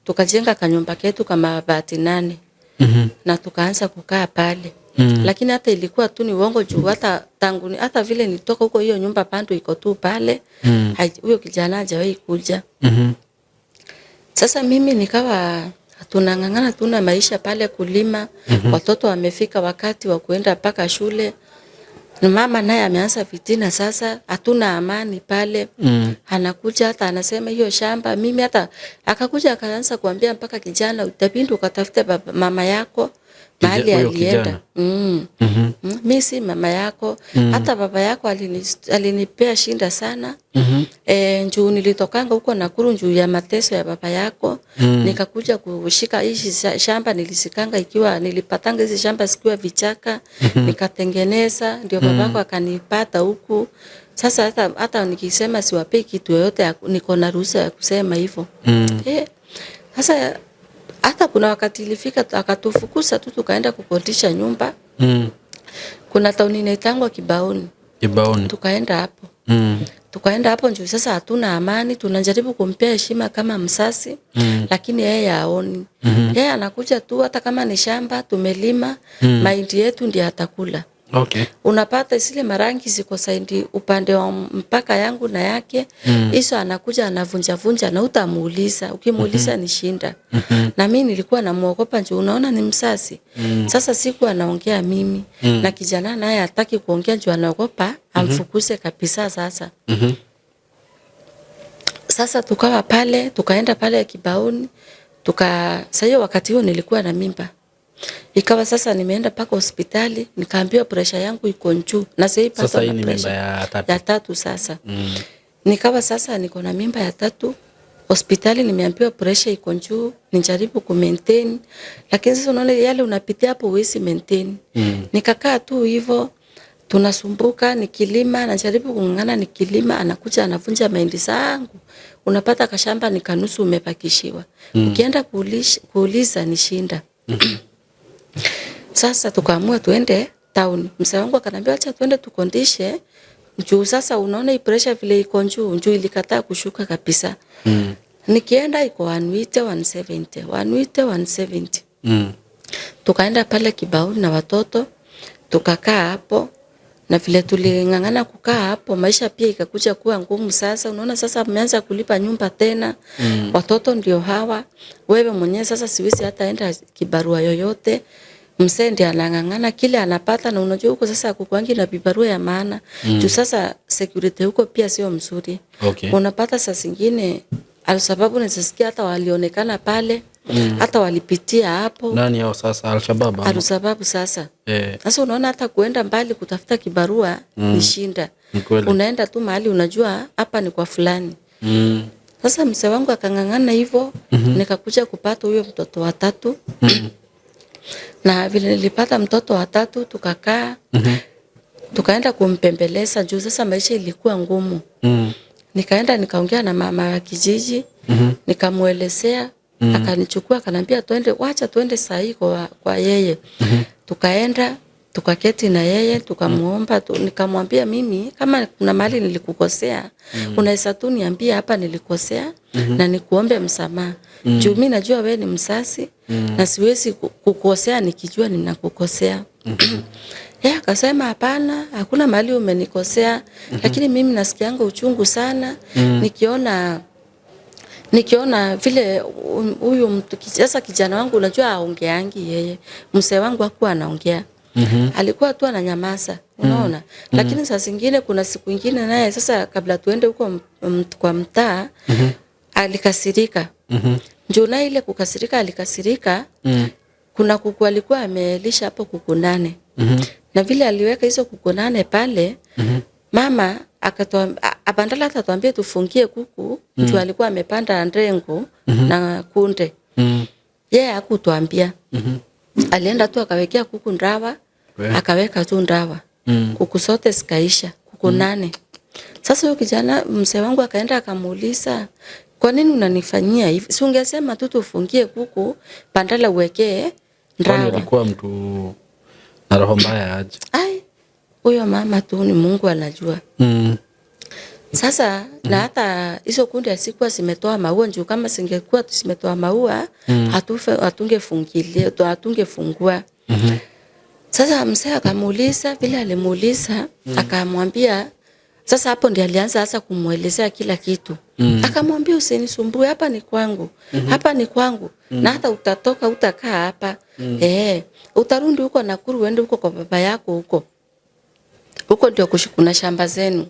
Tukajenga kanyumba ketu kama mabati 8. Na tukaanza kukaa pale. Lakini hata ilikuwa tu ni uongo juu hata tangu hata vile nilitoka huko hiyo nyumba pando iko tu pale. Huyo kijana hajawahi kuja. Sasa mimi nikawa tunang'ang'ana tuna maisha pale kulima. Watoto wamefika wakati wa kuenda mpaka shule. Mama naye ameanza fitina sasa, hatuna amani pale. Anakuja hata anasema hiyo shamba mimi, hata akakuja akaanza kuambia mpaka kijana utabindi ukatafute mama yako mahali alienda. Mimi si mama yako. Hata baba yako alinipea shinda sana. Njuu nilitokanga huko Nakuru njuu ya mateso ya baba yako. Nikakuja kushika hizi shamba, nilisikanga ikiwa nilipatanga hizi shamba zikiwa vichaka. Nikatengeneza ndio babako akanipata huku. Sasa hata nikisema siwapei kitu yoyote niko na ruhusa ya kusema hivyo. Sasa hata kuna wakati ilifika akatufukuza tu tukaenda kukodisha nyumba. Kuna tauni inaitangwa Kibaoni. Kibaoni. Tukaenda hapo. Tukaenda hapo njoo sasa hatuna amani, tunajaribu kumpea heshima kama msasi, lakini yeye haoni. Yeye anakuja tu hata kama ni shamba tumelima, mahindi yetu ndiye atakula. Okay. Unapata zile marangi ziko saidi upande wa mpaka yangu na yake. Hizo anakuja anavunja vunja na utamuuliza, ukimuuliza ni shinda. Na mimi nilikuwa namuogopa njoo unaona ni msasi. Sasa siku anaongea mimi na kijana naye hataki kuongea njoo anaogopa amfukuse kabisa sasa. Sasa tukawa pale, tukaenda pale Kibaoni, sasa hiyo wakati huo nilikuwa na mimba. Ikawa sasa nimeenda paka hospitali nikaambiwa pressure yangu iko juu na sasa hii ni mimba ya tatu. Ya tatu sasa. Nikawa sasa niko na mimba ya tatu hospitali nimeambiwa pressure iko juu nijaribu ku maintain, lakini sasa unaona yale unapitia hapo huwezi maintain. Nikakaa tu hivyo tunasumbuka, nikilima najaribu kung'ang'ana, nikilima anakuja anavunja mahindi zangu. Unapata kashamba ni kanusu umepakishiwa. Ukienda kuuliza ni shinda. Sasa tukaamua tuende town. Mzee wangu akaniambia acha tuende tukondishe. Juu sasa unaona hii pressure vile iko juu, juu ilikataa kushuka kabisa. Nikienda iko 180 170, 180 170. Tukaenda pale Kibaoni na watoto, tukakaa hapo. Na vile tuling'ang'ana kukaa hapo maisha pia ikakuja kuwa ngumu sasa. Unaona sasa mmeanza kulipa nyumba tena. Watoto ndio hawa. Wewe mwenyewe sasa siwezi hata enda kibarua yoyote. Mzee ndiye anang'ang'ana kile anapata, na unajua huko sasa kukuangi na vibarua ya maana. Juu sasa security huko pia sio mzuri. Okay. Unapata saa zingine sababu unasikia hata walionekana pale. Hata walipitia hapo. Nani hao sasa? Al-Shabaab. Al-Shabaab sasa. Sasa unaona hata kuenda mbali kutafuta kibarua ni shinda. Unaenda tu mahali unajua hapa ni kwa fulani. Sasa mzee wangu akang'ang'ana hivyo, nikakuja kupata huyo mtoto wa tatu. Na vile nilipata mtoto wa tatu tukakaa. Tukaenda kumpembeleza juu sasa maisha ilikuwa ngumu. Nikaenda nikaongea na mama wa kijiji, nikamuelezea. Akanichukua akaniambia twende, wacha twende sahi kwa yeye. Tukaenda tukaketi na yeye tukamuomba nikamwambia mimi kama kuna mahali nilikukosea, unaweza tu niambia hapa nilikosea, na nikuombe msamaha. Juu mimi najua wewe ni msasi, na siwezi kukosea nikijua ninakukosea. Yeye akasema hapana, hakuna mahali umenikosea, lakini mimi nasikianga uchungu sana nikiona vile huyu mtu sasa kijana wangu unajua aongeangi yeye. Mzee wangu hakuwa anaongea. Alikuwa tu ananyamaza, unaona? Lakini saa zingine kuna siku nyingine naye sasa kabla tuende huko kwa mtaa, alikasirika. Njoo na ile kukasirika alikasirika. Kuna kuku alikuwa amelisha hapo kuku 8. Na vile aliweka hizo kuku 8 pale, mama abandala hata tuambie tufungie kuku, juu alikuwa amepanda ndengu na kunde. Yeye hakutuambia. Alienda tu akawekea kuku ndawa, akaweka tu ndawa. Kuku zote zikaisha, kuku 8. Sasa huyo kijana mzee wangu akaenda akamuuliza, kwa nini unanifanyia hivi? Si ungesema tu tufungie kuku bandala uwekee ndawa. Kwani alikuwa mtu na roho mbaya aje? Ai, huyo mama tu ni Mungu anajua. Sasa na hata hizo kundi hazikuwa zimetoa maua juu kama zingekuwa zimetoa maua hatungefungilia hatungefungua. Sasa mzee akamuuliza vile alimuuliza, akamwambia sasa hapo ndiye alianza sasa kumuelezea kila kitu. Akamwambia usinisumbue, hapa ni kwangu. Hapa ni kwangu. Na hata utatoka utakaa hapa. Utarudi huko Nakuru uende huko kwa baba yako huko. Huko ndio kuna shamba zenu.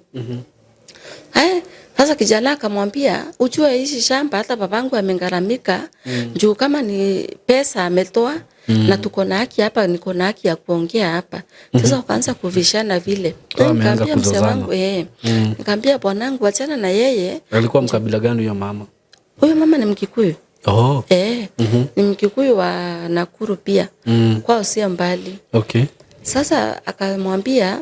Sasa kijana akamwambia ujue hizi shamba hata babangu amengharamika juu kama ni pesa ametoa na tuko na haki hapa, niko na haki ya kuongea hapa. Sasa wakaanza kuvishana vile. Wameanza Nikamwambia mzee kuzozana. wangu nikamwambia bwanangu achana na yeye. Alikuwa mkabila gani huyo mama? Huyo mama ni Mkikuyu. Oh. Ni Mkikuyu wa Nakuru pia. Kwao sio mbali. Okay. Sasa akamwambia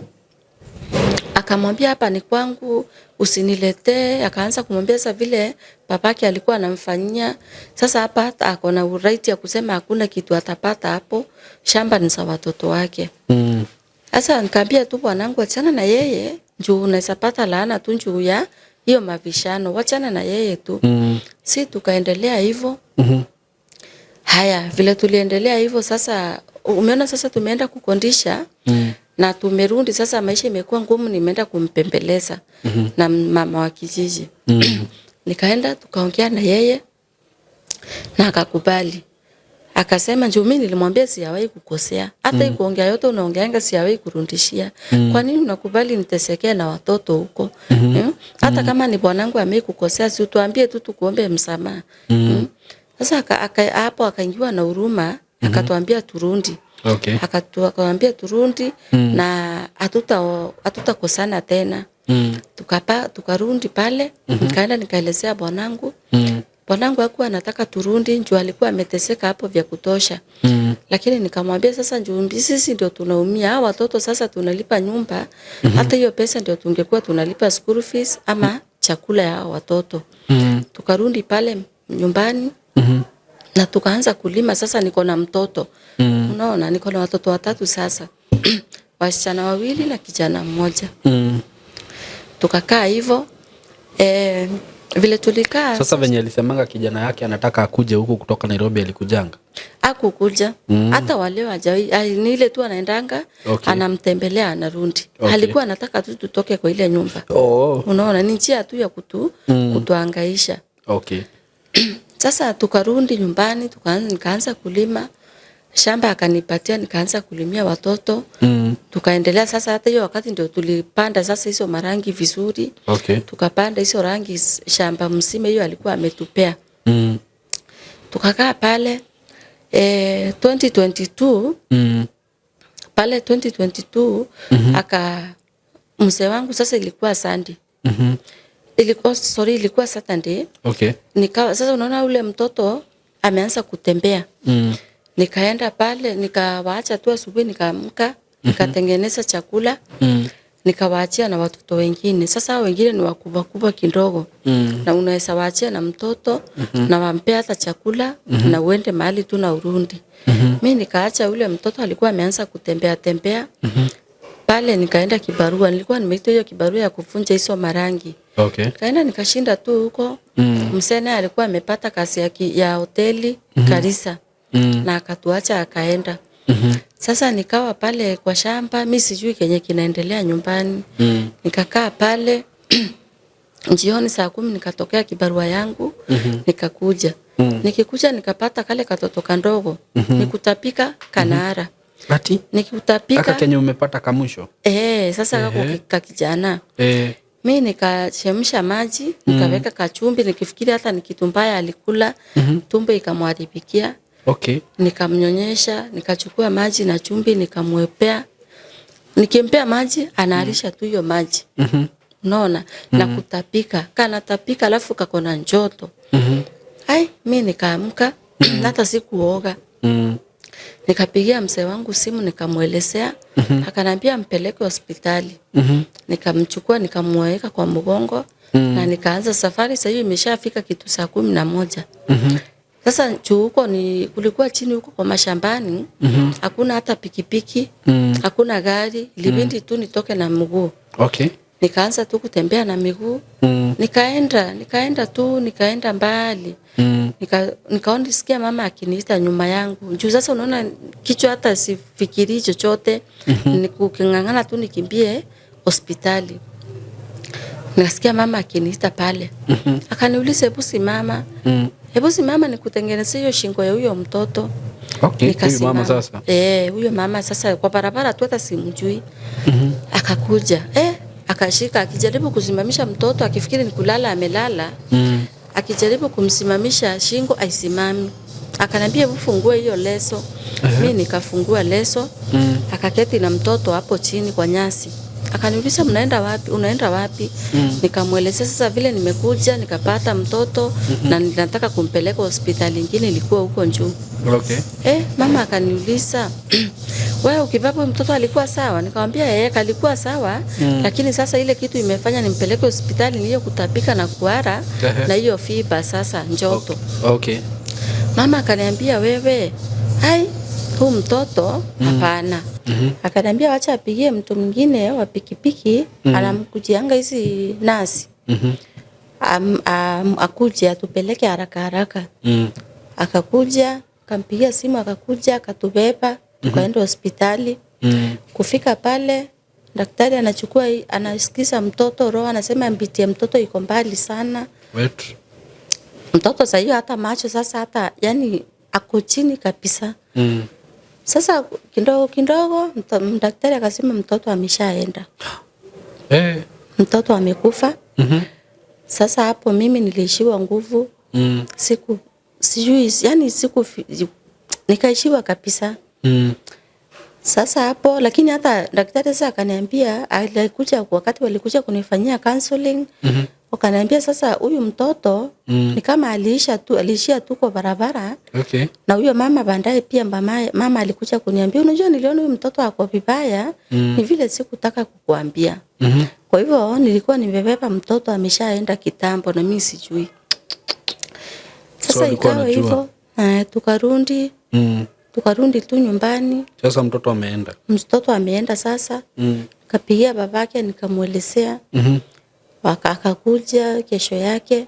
hapa ni kwangu, usiniletee. Akaanza kumwambia sasa vile babake alikuwa anamfanyia. Sasa hapa hata ako na right ya kusema hakuna kitu atapata hapo, shamba ni za watoto wake. Sasa nikamwambia tu bwanangu achana na yeye, juu unaweza pata laana tu juu ya hiyo mavishano, wachana na yeye tu. Si tukaendelea hivyo. Haya, vile tuliendelea hivyo sasa, umeona sasa tumeenda kukondisha na tumerudi sasa, maisha imekuwa ngumu, nimeenda kumpembeleza na mama wa kijiji. Nikaenda tukaongea na yeye na akakubali. Akasema juu mimi nilimwambia sijawahi kukosea. Hata hii kuongea yote unaongeanga sijawahi kurudishia. Kwa nini unakubali nitesekee na watoto huko? Hata kama ni bwanangu amekukosea, si utuambie tu tukuombe msamaha. Sasa hapo akaingiwa na huruma, akatuambia turundi. Okay. Akatuambia turundi na hatutakosana tena. Tukarundi pale, nikaenda nikaelezea bwanangu. Bwanangu hakuwa anataka turundi juu alikuwa ameteseka hapo vya kutosha. Lakini nikamwambia sasa juu sisi ndio tunaumia, hawa watoto sasa tunalipa nyumba, hata hiyo pesa ndio tungekuwa tunalipa school fees ama chakula ya hawa watoto. Tukarundi pale nyumbani na tukaanza kulima. Sasa niko na mtoto. Unaona, niko na watoto watatu sasa. Wasichana wawili na kijana mmoja. Tukakaa hivyo. Vile tulikaa Sasa venye alisemanga kijana yake anataka akuje huku kutoka Nairobi, alikujanga? Hakukuja. Hata wale hajawahi, ni ile tu anaendanga, anamtembelea anarudi. Alikuwa anataka tu tutoke kwa ile nyumba. Unaona, ni njia tu ya kutuhangaisha. Sasa tukarudi nyumbani, nikaanza kulima. Shamba akanipatia, nikaanza kulimia watoto. Tukaendelea sasa, hata hiyo wakati ndio tulipanda sasa hizo marangi vizuri. Tukapanda hizo rangi shamba mzima hiyo alikuwa ametupea. Tukakaa pale 2022. Pale 2022 aka mzee wangu sasa ilikuwa Sunday. Ilikuwa, sorry, ilikuwa Saturday. Nikawa sasa unaona ule mtoto ameanza kutembea. Nikaenda pale nikawaacha tu asubuhi, nikaamka, nikatengeneza chakula. Nikawaachia na watoto wengine. Sasa hao wengine ni wakubwa kubwa kidogo. Na unaweza waachia na mtoto na wampea hata chakula na uende mahali tu na urundi. Mimi nikaacha ule mtoto alikuwa ameanza kutembea tembea. Pale nikaenda kibarua, nilikuwa nimeitwa hiyo kibarua ya kuvunja hizo marangi. Nikaenda nikashinda tu huko. Mzee naye alikuwa amepata kazi ya hoteli Garissa. Na akatuacha akaenda. Sasa nikawa pale kwa shamba, mimi sijui kenye kinaendelea nyumbani. Nikakaa pale jioni saa 10 nikatokea kibarua yangu, nikakuja. Nikikuja nikapata kale katoto kandogo, nikutapika kanaara. Ati? Nikutapika. Aka kenye umepata kamwisho? Sasa kako kijana. Mimi nikachemsha maji, nikaweka kachumbi, nikifikiri hata ni kitu mbaya alikula, tumbo ikamwharibikia. Nikamnyonyesha, nikachukua maji na chumvi nikamwepea. Nikimpea maji anaarisha tu hiyo maji. Unaona? Na kutapika. Kana tapika alafu kako na joto. Ai, mimi nikaamka, hata sikuoga. Nikapigia mzee wangu simu nikamuelezea, akaniambia mpeleke hospitali. Nikamchukua nikamweka kwa mgongo na nikaanza safari. Sasa hivi imeshafika kitu saa 11. Sasa juu huko ni kulikuwa chini huko kwa mashambani, hakuna hata pikipiki, hakuna gari, ilibidi tu nitoke na mguu. Nikaanza tu kutembea na miguu. Nikaenda tu, nikaenda mbali. Nikaona sikia mama akiniita nyuma yangu. Juu sasa unaona kichwa hata sifikiri chochote. Nikuking'ang'ana tu nikimbie hospitali. Nikasikia mama akiniita pale. Akaniuliza, hebu simama. Hebu simama nikutengenezee hiyo shingo ya huyo mtoto. Okay, huyu mama sasa. Huyo mama sasa kwa barabara tu hata simjui. Akakuja. Akashika akijaribu kusimamisha mtoto akifikiri ni kulala amelala. Akijaribu kumsimamisha shingo aisimami. Akanambia hebu fungue hiyo leso. Mimi nikafungua leso. Akaketi na mtoto hapo chini kwa nyasi. Akaniuliza mnaenda wapi? Unaenda wapi? Nikamuelezea sasa vile nimekuja nikapata mtoto na ninataka kumpeleka hospitali nyingine ilikuwa huko juu. Okay. Mama akaniuliza wewe ukibaba mtoto alikuwa sawa? Nikamwambia alikuwa sawa, lakini sasa ile kitu imefanya nimpeleke hospitali ni hiyo kutapika na kuhara na hiyo fiba sasa njoto. Okay. Mama akaniambia wewe, hai huu mtoto hapana. Akaniambia acha apigie mtu mwingine wa pikipiki anamkujianga hizi nasi. Akuje atupeleke haraka haraka. Akakuja, akampigia simu akakuja akatubeba tukaenda hospitali. Kufika pale daktari anachukua anasikiza mtoto roho, anasema mbiti ya mtoto iko mbali sana. Wait. Mtoto sasa hiyo hata macho sasa hata yani ako chini kabisa. Sasa kidogo kidogo daktari akasema mtoto ameshaenda. Mtoto amekufa. Sasa hapo mimi niliishiwa nguvu. Siku sijui yani siku nikaishiwa kabisa. Sasa hapo lakini hata daktari sasa akaniambia, alikuja wakati walikuja kunifanyia counseling. Wakaniambia sasa huyu mtoto ni kama aliishia tu kwa barabara. Okay. Na huyo mama baadaye pia mama alikuja kuniambia unajua niliona huyu mtoto ako vibaya, ni vile sikutaka kukuambia. Kwa hivyo nilikuwa nimebeba mtoto ameshaenda kitambo na mimi sijui. Sasa so, ikawa hivyo, tukarudi. Tukarudi tu nyumbani. Sasa mtoto ameenda. Mtoto ameenda sasa. Kapigia babake nikamuelezea. Akakuja kesho yake.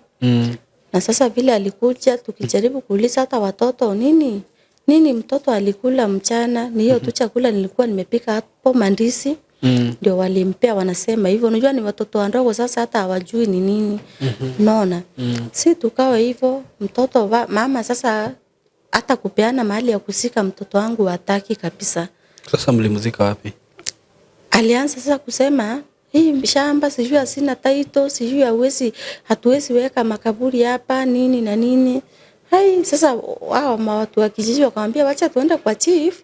Na sasa vile alikuja tukijaribu kuuliza hata watoto nini mtoto alikula mchana, ni hiyo tu chakula nilikuwa nimepika hapo mandisi. Ndio walimpea, wanasema hivyo. Unajua ni watoto wadogo sasa hata hawajui ni nini. Unaona? Si tukawa hivyo mtoto mama sasa hata kupeana mahali ya kusika mtoto wangu hataki kabisa. Sasa mlimzika wapi? Alianza sasa kusema hii shamba sijui asina title, sijui hatuwezi weka makaburi hapa nini na nini. Hai sasa wao watu wa kijiji wakamwambia wacha tuende kwa chief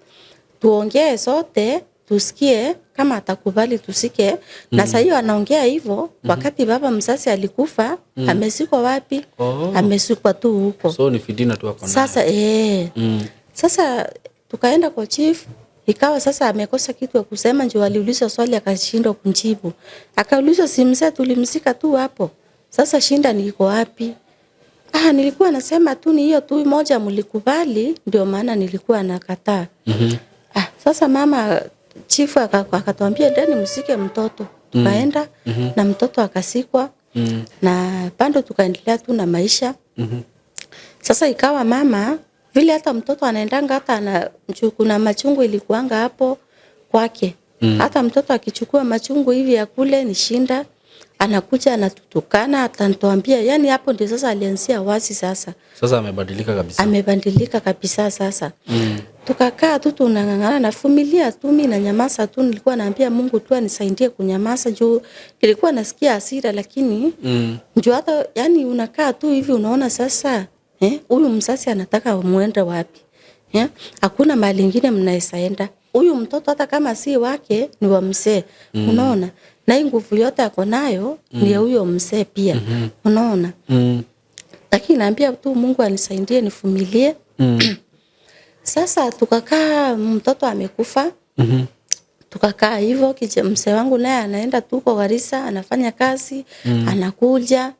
tuongee sote tusikie kama atakubali tusike. Na sasa hiyo anaongea hivyo wakati baba mzazi alikufa. Amezikwa wapi? Amezikwa tu huko. So ni fitina tu hapo. Sasa Sasa tukaenda kwa chief. Ikawa sasa amekosa kitu ya kusema, ndio aliulizwa swali akashindwa kumjibu. Akaulizwa si mzee tulimzika tu hapo. Sasa shinda niko wapi? Nilikuwa nasema tu ni hiyo tu moja mlikubali, ndio maana nilikuwa nakataa. Sasa mama chifu akatuambia ndeni msike mtoto. Tukaenda na mtoto akasikwa. Na bado tukaendelea tu na maisha. Sasa ikawa mama vile hata mtoto anaendanga hata kuna machungu ilikuanga hapo kwake. Hata mtoto akichukua machungu hivi ya kule ni shinda, anakuja anatutukana, atatuambia. Yani hapo ndio sasa alianzia wazi sasa. Sasa amebadilika kabisa. Amebadilika kabisa sasa. Tukakaa tu tunang'ang'ana na familia tu, mimi na nyamaza tu, nilikuwa naambia Mungu tu anisaidie kunyamaza juu nilikuwa nasikia hasira, lakini juu hata yani unakaa tu hivi unaona sasa huyu mzazi anataka muende wapi? Hakuna mahali nyingine mnaweza enda. Huyu mtoto hata kama si wake ni wa mzee. Unaona? Na hii nguvu yote ako nayo ni ya huyo mzee pia. Unaona? Lakini naambia tu Mungu anisaidie nivumilie. Sasa tukakaa, mtoto amekufa. Tukakaa hivyo, mzee wangu naye anaenda tu kwa Garissa, anafanya kazi, anakuja.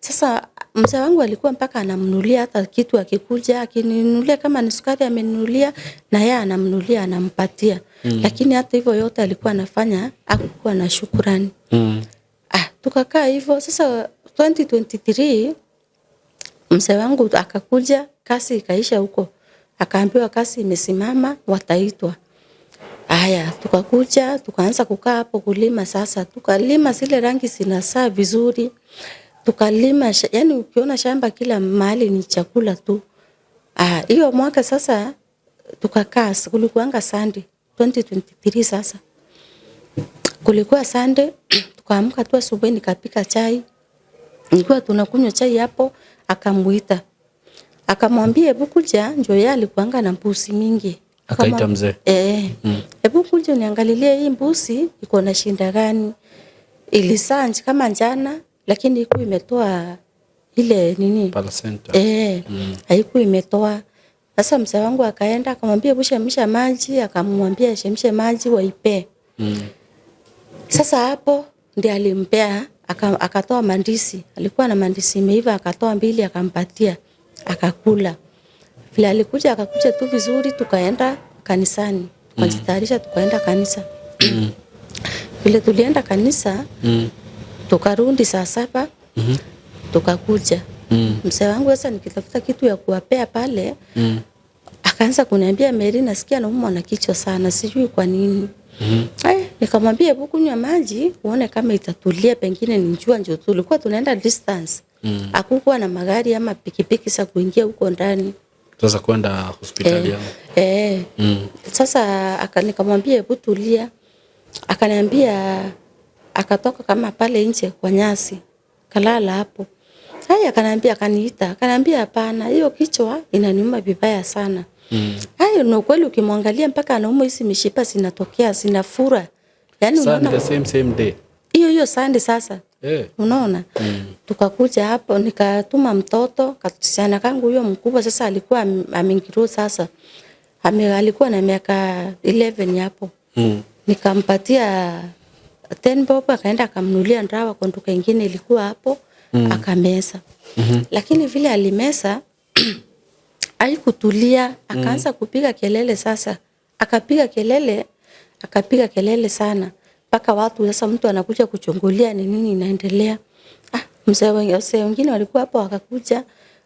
Sasa mzee wangu alikuwa mpaka anamnunulia hata kitu akikuja, akininunulia kama ni sukari amenunulia na yeye anamnunulia anampatia. Lakini hata hivyo yote alikuwa anafanya hakuwa na shukrani. Tukakaa hivyo. Sasa 2023 mzee wangu akakuja, kasi ikaisha huko, akaambiwa kasi imesimama, wataitwa. Aya, tukakuja tukaanza kukaa hapo kulima. Sasa tukalima zile rangi zinasaa vizuri, tukalima, yani ukiona shamba kila mahali ni chakula tu. Ah, hiyo mwaka sasa tukakaa, kulikuanga Sunday 2023 sasa kulikuwa Sunday, tukaamka tu asubuhi, nikapika chai, nilikuwa tunakunywa chai hapo, akamuita akamwambia, hebu kuja, njoo. Yeye alikuanga na mbuzi mingi. Akaita mzee. Eh, hebu kuja uniangalilie hii mbuzi iko na shinda gani. Ilizaa kama njana, lakini iko imetoa ile nini Placenta. Eh, haikuwa imetoa. Sasa mzee wangu akaenda akamwambia, hebu chemsha maji, akamwambia chemshe maji waipe. Sasa hapo ndiye alimpea, akatoa mandisi, alikuwa na mandisi imeiva, akatoa mbili akampatia, akakula. Vile alikuja akakuja tu vizuri, tukaenda kanisani, tukajitayarisha tukaenda kanisa. Vile tulienda kanisa tukarudi saa 7 tukakuja. Mzee wangu sasa nikitafuta kitu ya kuwapea pale akaanza kuniambia, Mary, nasikia naumwa na kichwa sana, sijui kwa nini. Nikamwambia hebu kunywa maji uone kama itatulia, pengine ni jua, ndio tulikuwa tunaenda distance. Hakukuwa na magari ama pikipiki za kuingia huko ndani. Sasa kwenda hospitali yao. Eh. Sasa nikamwambia hebu tulia. Akaniambia akatoka kama pale nje kwa nyasi, kalala hapo. Haya, akaniambia, akaniita, akaniambia hapana, hiyo kichwa inaniuma vibaya sana. Hayo ni ukweli, ukimwangalia mpaka anaumwa, hizi mishipa zinatokea zinafura. Yaani Sunday, unaona the same same day. Hiyo hiyo Sunday sasa. Unaona? Tukakuja hapo nikatuma mtoto kasichana kangu huyo mkubwa sasa alikuwa amegrow sasa. Alikuwa na miaka 11 hapo. Nikampatia 10 bob, akaenda akamnunulia ndawa kwa duka ingine ilikuwa hapo, akameza. Lakini vile alimeza haikutulia, akaanza kupiga kelele sasa. Akapiga kelele, akapiga kelele sana mpaka watu sasa, mtu anakuja kuchungulia ni nini inaendelea. Ah, mzee wengine walikuwa hapo wakakuja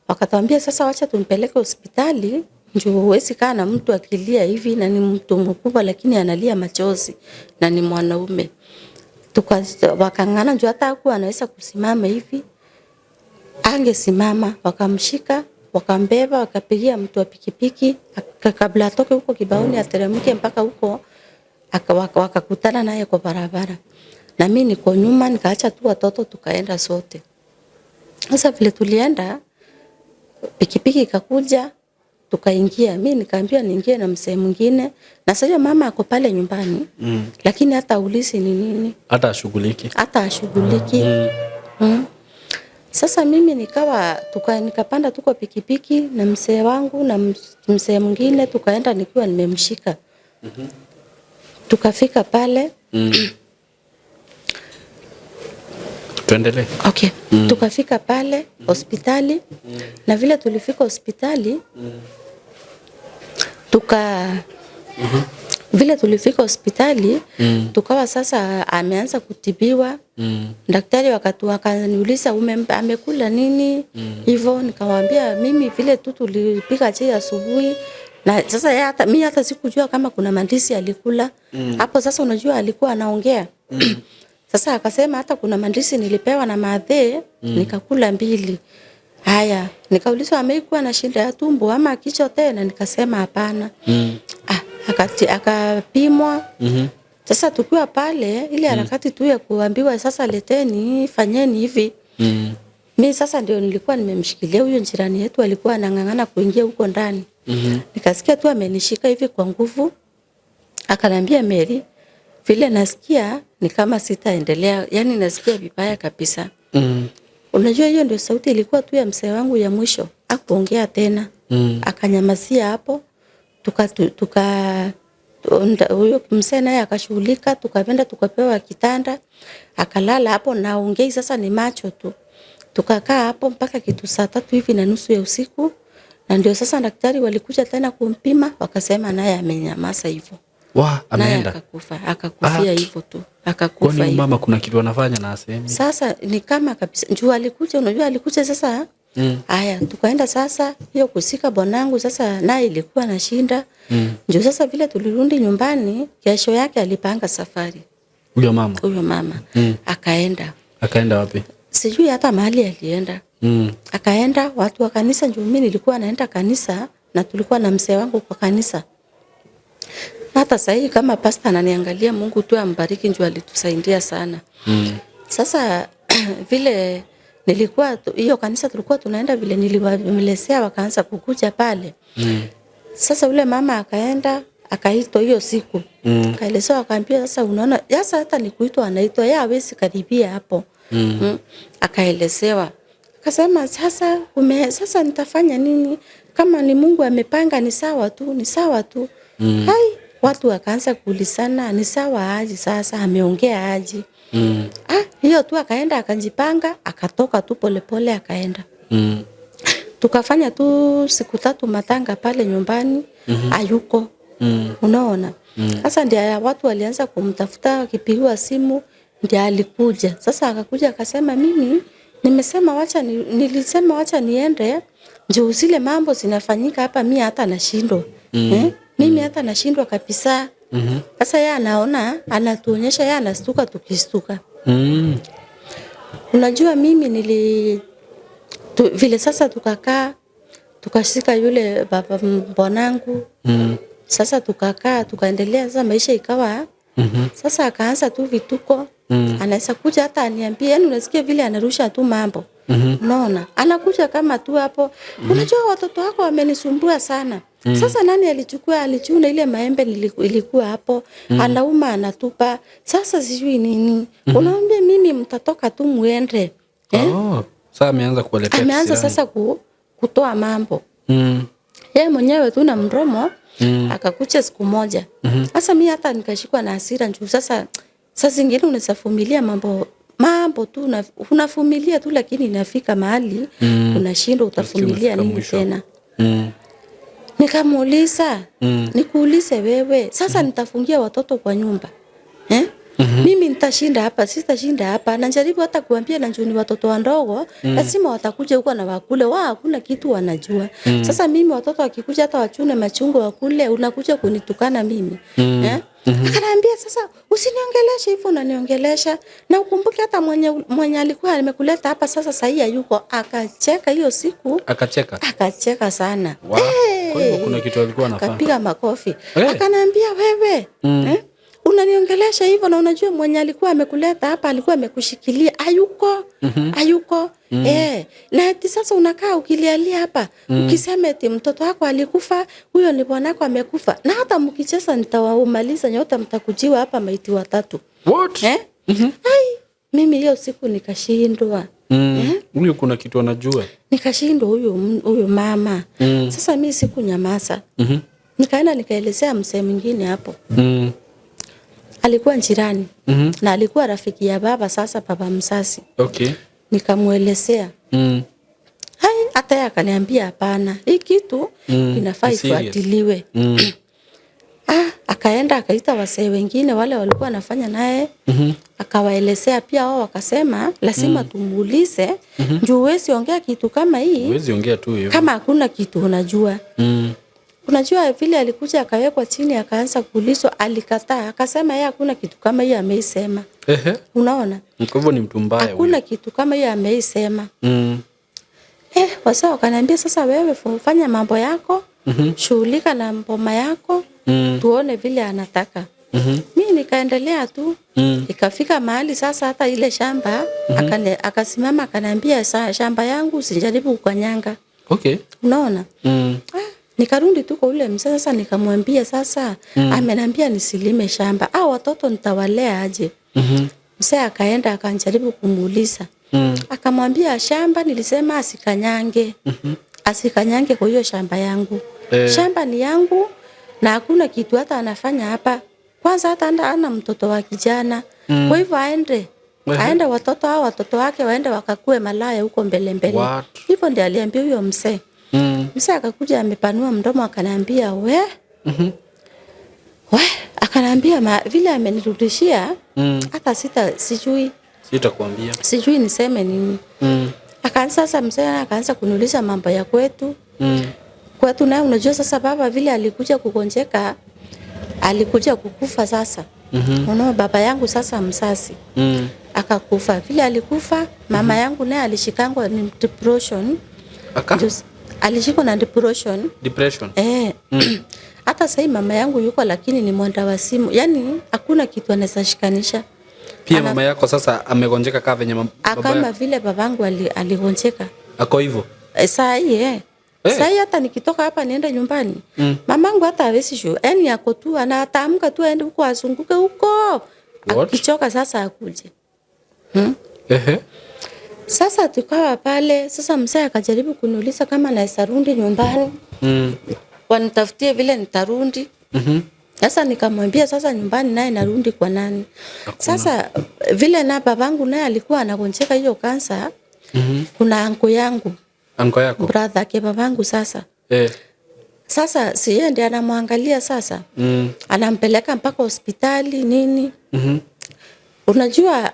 wakatuambia sasa, wacha tumpeleke hospitali, njoo huwezi kaa na mtu akilia hivi, na ni mtu mkubwa lakini analia machozi na ni mwanaume. Wakang'ana njoo hata hakuwa anaweza kusimama hivi, angesimama, wakamshika wakambeba, wakapigia mtu wa pikipiki, kabla atoke huko Kibaoni ateremke mpaka huko, wakakutana naye kwa barabara, na mimi niko nyuma, nikaacha tu watoto tukaenda sote. Sasa vile tulienda, pikipiki ikakuja, tukaingia, mimi nikaambiwa niingie na mzee mwingine, na sasa mama ako pale nyumbani lakini hata ulisi ni nini, Hata ashughuliki. Hata ashughuliki. Sasa mimi nikawa nikapanda tuko pikipiki na mzee wangu na mzee mwingine, tukaenda nikiwa nimemshika. Tukafika pale. Tuendelee. Okay. Tukafika pale hospitali na vile tulifika hospitali tuka vile tulifika hospitali tukawa sasa ameanza kutibiwa. Daktari wakaniuliza amekula nini hivyo, nikamwambia mimi vile tu tulipika chai asubuhi, na sasa yeye hata mimi hata sikujua kama kuna mandisi alikula hapo. Sasa unajua alikuwa anaongea sasa akasema hata kuna mandisi nilipewa na madhe nikakula mbili. Haya, nikaulizwa ameikuwa na shida ya tumbo ama kichwa tena, nikasema hapana. Ah, akapimwa. Sasa tukiwa pale ile harakati tu ya kuambiwa sasa leteni, fanyeni hivi. Mimi sasa ndio nilikuwa nimemshikilia huyo jirani yetu, alikuwa anang'ang'ana kuingia huko ndani. Nikasikia tu amenishika hivi kwa nguvu. Akaniambia, Mary, vile nasikia ni kama sitaendelea, yani nasikia vibaya kabisa. Unajua hiyo ndio sauti ilikuwa tu ya mzee wangu ya mwisho. Hakuongea tena. Akanyamazia hapo. Tuka huyo mzee naye akashughulika, tukaenda tukapewa kitanda, akalala hapo na ongei sasa ni macho tu. Tukakaa hapo mpaka kitu 3:30 ya usiku, na ndio sasa daktari walikuja tena kumpima, wakasema naye amenyamaza hivyo. Wa, Naye ameenda. akakufa, akakufia Aki. hivyo tu, akakufa Kwani hivyo. mama kuna kitu anafanya na asemi? Sasa ni kama kabisa juu alikuja, unajua alikuja sasa. Haya, tukaenda sasa hiyo kusika bwanangu sasa, naye ilikuwa na shinda. Juu sasa vile tulirudi nyumbani, kesho yake alipanga safari Huyo mama huyo mama. Akaenda. Akaenda wapi? Sijui hata mahali alienda. Akaenda watu wa kanisa, juu mimi nilikuwa naenda kanisa na tulikuwa na mzee wangu kwa kanisa. Na hata sahii kama pasta ananiangalia, Mungu tu ambariki, juu alitusaidia sana. Sasa vile nilikuwa hiyo kanisa tulikuwa tunaenda, vile niliwaelezea wakaanza kukuja pale. Sasa yule mama akaenda akaitwa hiyo siku. Akaelezewa, akaambiwa sasa unaona, sasa hata ni kuitwa anaitwa, yeye hawezi karibia hapo. Akaelezewa. Akasema sasa sasa nitafanya nini? Kama ni Mungu amepanga ni sawa tu, ni sawa tu. Hai, watu wakaanza kuulizana ni sawa aje sasa, ameongea aje? Ah, hiyo tu akaenda akajipanga, akatoka tu polepole akaenda. Tukafanya tu siku 3 matanga pale nyumbani, hayuko. Unaona? Sasa ndio watu walianza kumtafuta, wakipigiwa simu ndio alikuja. Sasa akakuja akasema mimi nimesema wacha nilisema wacha niende juu zile mambo zinafanyika hapa mimi hata nashindwa. Mimi hata nashindwa kabisa. Sasa yeye anaona, anatuonyesha yeye anastuka tukistuka. Unajua mimi vile sasa tukakaa tukashika yule baba bwanangu. Sasa tukakaa tukaendelea, sasa maisha ikawa. Sasa akaanza tu vituko. Anaweza kuja hata aniambie, yani unasikia vile anarusha tu mambo. Unaona? Anakuja kama tu hapo. Unajua watoto wako wamenisumbua sana. Sasa nani alichukua, alichuna ile maembe ilikuwa hapo. Anauma anatupa. Sasa sijui nini. Unaambia mimi mtatoka tu muende. Oh, sasa ameanza kuwaletea. Ameanza sasa kutoa mambo. Yeye mwenyewe tu na mdomo. Akakucha siku moja. Sasa mimi hata nikashikwa na hasira njoo sasa saa zingine unasafumilia mambo tu unafumilia tu, lakini inafika mahali unashindwa utafumilia nini tena. Nikamuuliza, nikuulize wewe, sasa nitafungia watoto kwa nyumba. Mimi nitashinda hapa, sitashinda hapa. Najaribu hata kuambia na njoo ni watoto wadogo, lazima watakuja huko na wakule. Wao hakuna kitu wanajua. Sasa mimi watoto wakikuja hata wachune machungwa wakule, unakuja kunitukana mimi. Akaniambia sasa usiniongeleshe hivyo unaniongelesha. Na ukumbuke hata mwenye alikuwa amekuleta hapa sasa sahi hayuko. Akacheka hiyo siku. Akacheka. Akacheka sana. Wow. Kwa hivyo kuna kitu alikuwa anafanya. Akapiga makofi. Akaniambia wewe, unaniongelesha hivyo na unajua mwenye alikuwa amekuleta hapa alikuwa amekushikilia hayuko. Hayuko. Na eti sasa unakaa ukilialia hapa ukisema eti mtoto wako alikufa, huyo ni bwanako amekufa. Na hata mkicheza nitawaumaliza nyote, mtakujiwa hapa maiti watatu. What? Ai, mimi hiyo siku nikashindwa. Huyu kuna kitu anajua. Nikashindwa huyu mama. Sasa mimi siku nyamaza. Nikaenda nikaelezea mzee mwingine hapo. Alikuwa jirani. Na alikuwa rafiki ya baba, sasa baba mzazi. Okay. Nikamuelezea. Hai, hata yeye akaniambia hapana, hii kitu inafaa ifuatiliwe. Akaenda akaita wasee wengine wale walikuwa wanafanya naye. Akawaelezea pia wao, wakasema lazima tumuulize juu huwezi ongea kitu kama hii. Huwezi ongea tu hiyo. Kama hakuna kitu unajua. Unajua vile alikuja akawekwa chini akaanza kuulizwa, alikataa. Akasema yeye hakuna kitu kama hiyo ameisema. Unaona? Kwa hivyo ni mtu mbaya. Hakuna kitu kama hiyo ameisema. Wasa wakaniambia sasa wewe fanya mambo yako, shughulika na mboma yako, tuone vile anataka. Mimi nikaendelea tu. Ikafika mahali sasa hata ile shamba akasimama akaniambia shamba yangu usijaribu kukanyanga. Okay. Unaona? Nikarudi tu kwa ule mzee sasa nikamwambia sasa amenambia nisilime shamba. Watoto nitawalea aje? Mzee akaenda akanjaribu kumuuliza. Akamwambia shamba nilisema asikanyange. Asikanyange kwa hiyo shamba yangu. Shamba ni yangu na hakuna kitu hata anafanya hapa. Kwanza hata ana mtoto wa kijana. Kwa hivyo aende. Aende watoto hao watoto wake waende wakakue malaya huko mbele mbele. Hivyo ndiye aliambia huyo mzee. Mzee akakuja amepanua mdomo akaniambia we. We, Akanambia vile amenirudishia hata sita sijui Sitakwambia. Sijui niseme nini. Akaanza sasa mzee akaanza kuniuliza mambo ya kwetu. Kwetu naye unajua sasa baba vile alikuja kugonjeka, alikuja kukufa sasa. Unaona baba yangu sasa msasi. Akakufa. Vile alikufa, mama yangu naye alishikangwa ni depression. Aka? Alishikwa na depression. Depression. Hata sasa mama yangu yuko lakini ni mwenda wa simu. Yaani hakuna kitu anaweza shikanisha. Pia mama yako sasa amegonjeka kama venye baba kama yako. Vile babangu aligonjeka. Ako hivyo. Saa hii Saa hii hata nikitoka hapa niende nyumbani. Mamangu hata hawezi shu. Yaani ako tu anatamka tu aende huko azunguke huko. Akichoka sasa akuje. Sasa tukawa pale, sasa mzee akajaribu kuniuliza kama naweza rudi nyumbani. Wanitafutie vile nitarundi. Sasa nikamwambia sasa nyumbani naye narundi kwa nani? Hakuna. Sasa vile na babangu naye alikuwa anagonjeka hiyo kansa. Kuna anko yangu. Anko yako? Brother ke babangu sasa. Sasa si yeye ndiye anamwangalia sasa. Anampeleka mpaka hospitali nini? Unajua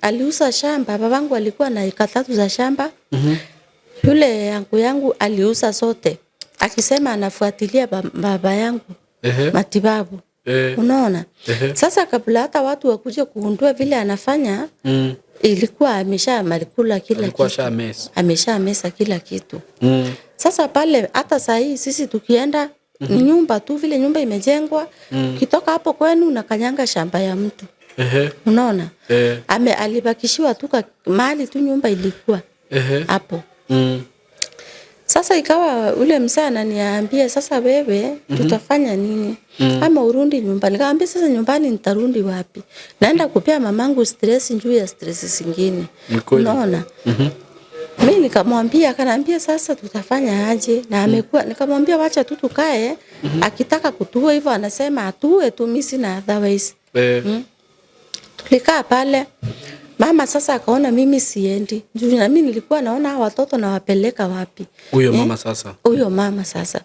aliuza shamba, babangu alikuwa na eka 3 za shamba. Yule anko yangu aliuza zote. Akisema anafuatilia baba yangu matibabu. Unaona? Sasa kabla hata watu wakuje kugundua vile anafanya, ilikuwa ameshamakula kila alikuwa kitu. Ameshamesa kila kitu. Sasa pale hata saa hii sisi tukienda nyumba tu vile nyumba imejengwa, kitoka hapo kwenu unakanyanga shamba ya mtu. Unaona? Alibakishiwa tu mahali tu nyumba ilikuwa hapo. Sasa ikawa ule mzee ananiambia sasa wewe tutafanya nini? Ama urundi nyumbani. Nikamwambia sasa nyumbani nitarundi wapi? Naenda kupea mamangu stress juu ya stress zingine. Unaona? Mimi nikamwambia, akaniambia sasa tutafanya aje? Na amekuwa nikamwambia wacha tu tukae. Akitaka kutua hivyo anasema atue tu, mimi sina otherwise. Tulikaa pale. Mama sasa akaona mimi siendi. Juu na mimi nilikuwa naona watoto nawapeleka wapi. Huyo mama sasa. Huyo mama sasa.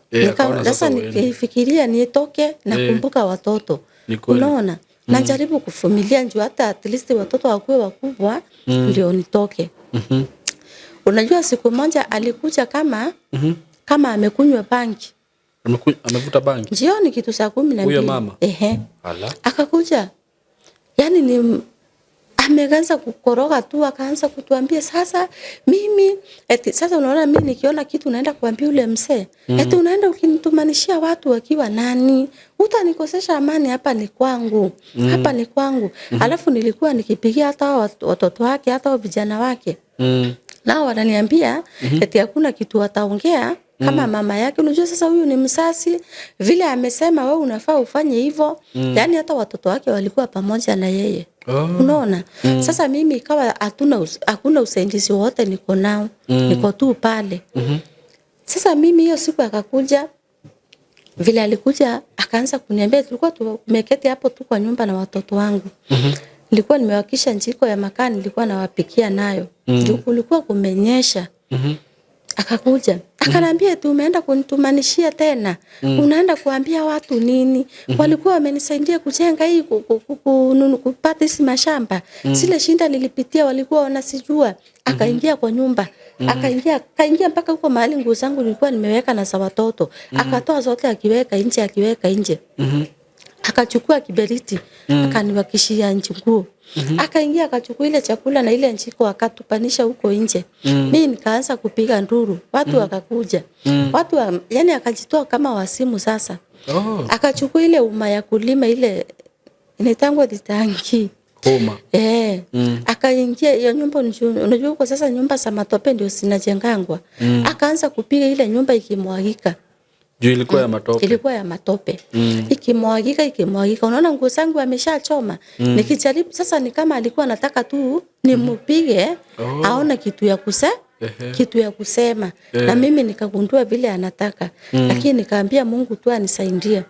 Sasa nikifikiria nitoke nakumbuka watoto. Unaona? Najaribu kuvumilia juu hata at least watoto wakuwe wakubwa ndio nitoke. Unajua siku moja alikuja kama kama amekunywa bangi. Amevuta bangi. Jioni kitu saa 12. Huyo mama. Ala. Akakuja. Yaani ni ameanza kukoroga tu, akaanza kutuambia sasa mimi eti sasa unaona mimi nikiona kitu naenda kuambia ule mzee. Eti unaenda ukinitumanishia watu wakiwa nani? Utanikosesha amani, hapa ni kwangu. Hapa ni kwangu. Alafu nilikuwa nikipigia hata watoto wake, hata vijana wake. Nao wananiambia eti hakuna kitu wataongea kama mama yake. Unajua sasa huyu ni msasi, vile amesema wewe unafaa ufanye hivyo. Yaani hata watoto wake walikuwa pamoja na yeye. Unaona? Sasa mimi ikawa hakuna usaidizi wote niko nao. Niko tu pale. Sasa mimi hiyo siku akakuja, vile alikuja akaanza kuniambia, tulikuwa tumeketi hapo tu kwa nyumba na watoto wangu. Nilikuwa nimewakisha njiko ya makaa, nilikuwa nawapikia nayo. Juu kulikuwa kumenyesha. Akakuja akaniambia tu umeenda kunitumanishia tena. Unaenda kuambia watu nini? Walikuwa wamenisaidia kujenga hii kupata hizi mashamba. Zile shinda nilipitia walikuwa wanasijua. Akaingia kwa nyumba. Akaingia mpaka huko mahali nguo zangu nilikuwa nimeweka na za watoto. Akatoa zote akiweka nje, Akachukua kiberiti, akaniwakishia nguo. Akaingia akachukua ile chakula na ile njiko akatupanisha huko nje. Mimi nikaanza kupiga nduru, watu wakakuja. Watu yani akajitoa kama wasimu sasa. Akachukua ile uma ya kulima ile inaitangwa ditangi. Uma. Akaingia hiyo nyumba, unajua huko sasa nyumba za matope ndio zinajengangwa. Akaanza kupiga ile nyumba ikimwagika. Juu ilikuwa ya matope. Ilikuwa ya matope. Ikimwagika. Unaona nguo zangu ameshachoma. Nikijaribu sasa ni kama alikuwa anataka tu nimpige aone kitu ya kusema. Kitu ya kusema. Na mimi nikagundua vile anataka. Lakini nikaambia Mungu tu anisaidie.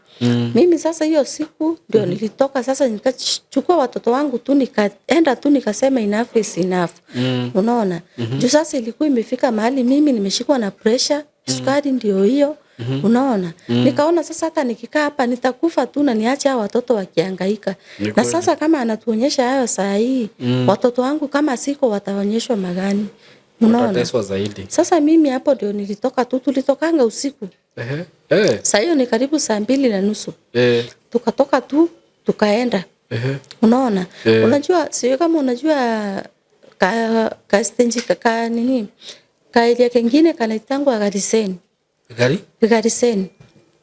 Mimi sasa hiyo siku ndio nilitoka sasa, nikachukua watoto wangu tu nikaenda tu nikasema enough is enough. Unaona? Juu sasa ilikuwa imefika mahali mimi nimeshikwa na pressure, sukari ndio hiyo. Unaona? Nikaona sasa hata nikikaa hapa nitakufa tu na niache hao watoto wakihangaika. Ni Na kweli. sasa kama anatuonyesha hayo saa hii, watoto wangu kama siko wataonyeshwa magani? Unaona? Watateswa zaidi. Sasa mimi hapo ndio nilitoka tu, tulitokanga usiku. Ehe. Saa hiyo ni karibu 2:30. Tukatoka tu tukaenda. Unaona? Unajua sio kama unajua ka stage ka nini? Ka area kengine kanaitangwa Gariseni. Gari? Gariseni.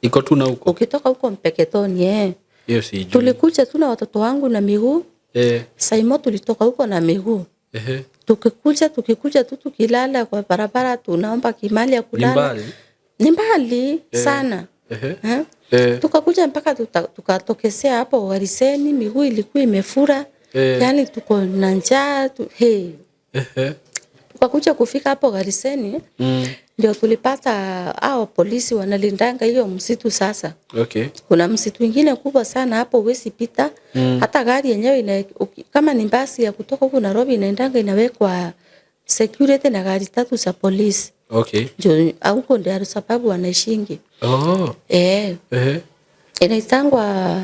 Iko tu na huko. Ukitoka huko Mpeketoni eh. Hiyo sijui. Tulikuja tu na watoto wangu na miguu. Saimo tulitoka huko na miguu. Tukikuja tu tukilala kwa barabara, tunaomba kimali ya Ni kulala. mbali. Ni mbali sana. Tukakuja mpaka tukatokezea hapo Gariseni, miguu ilikuwa imefura. Yaani tuko na njaa tu, hey. Tukakuja kufika hapo Gariseni, ndio tulipata hao polisi wanalindanga hiyo msitu sasa. Kuna msitu mwingine kubwa sana hapo huwezi pita. Hata gari yenyewe kama ni basi ya kutoka huku Nairobi inaendanga inawekwa security na gari 3 za polisi. Ndio huko ndio sababu wanaishingi. Inaitangwa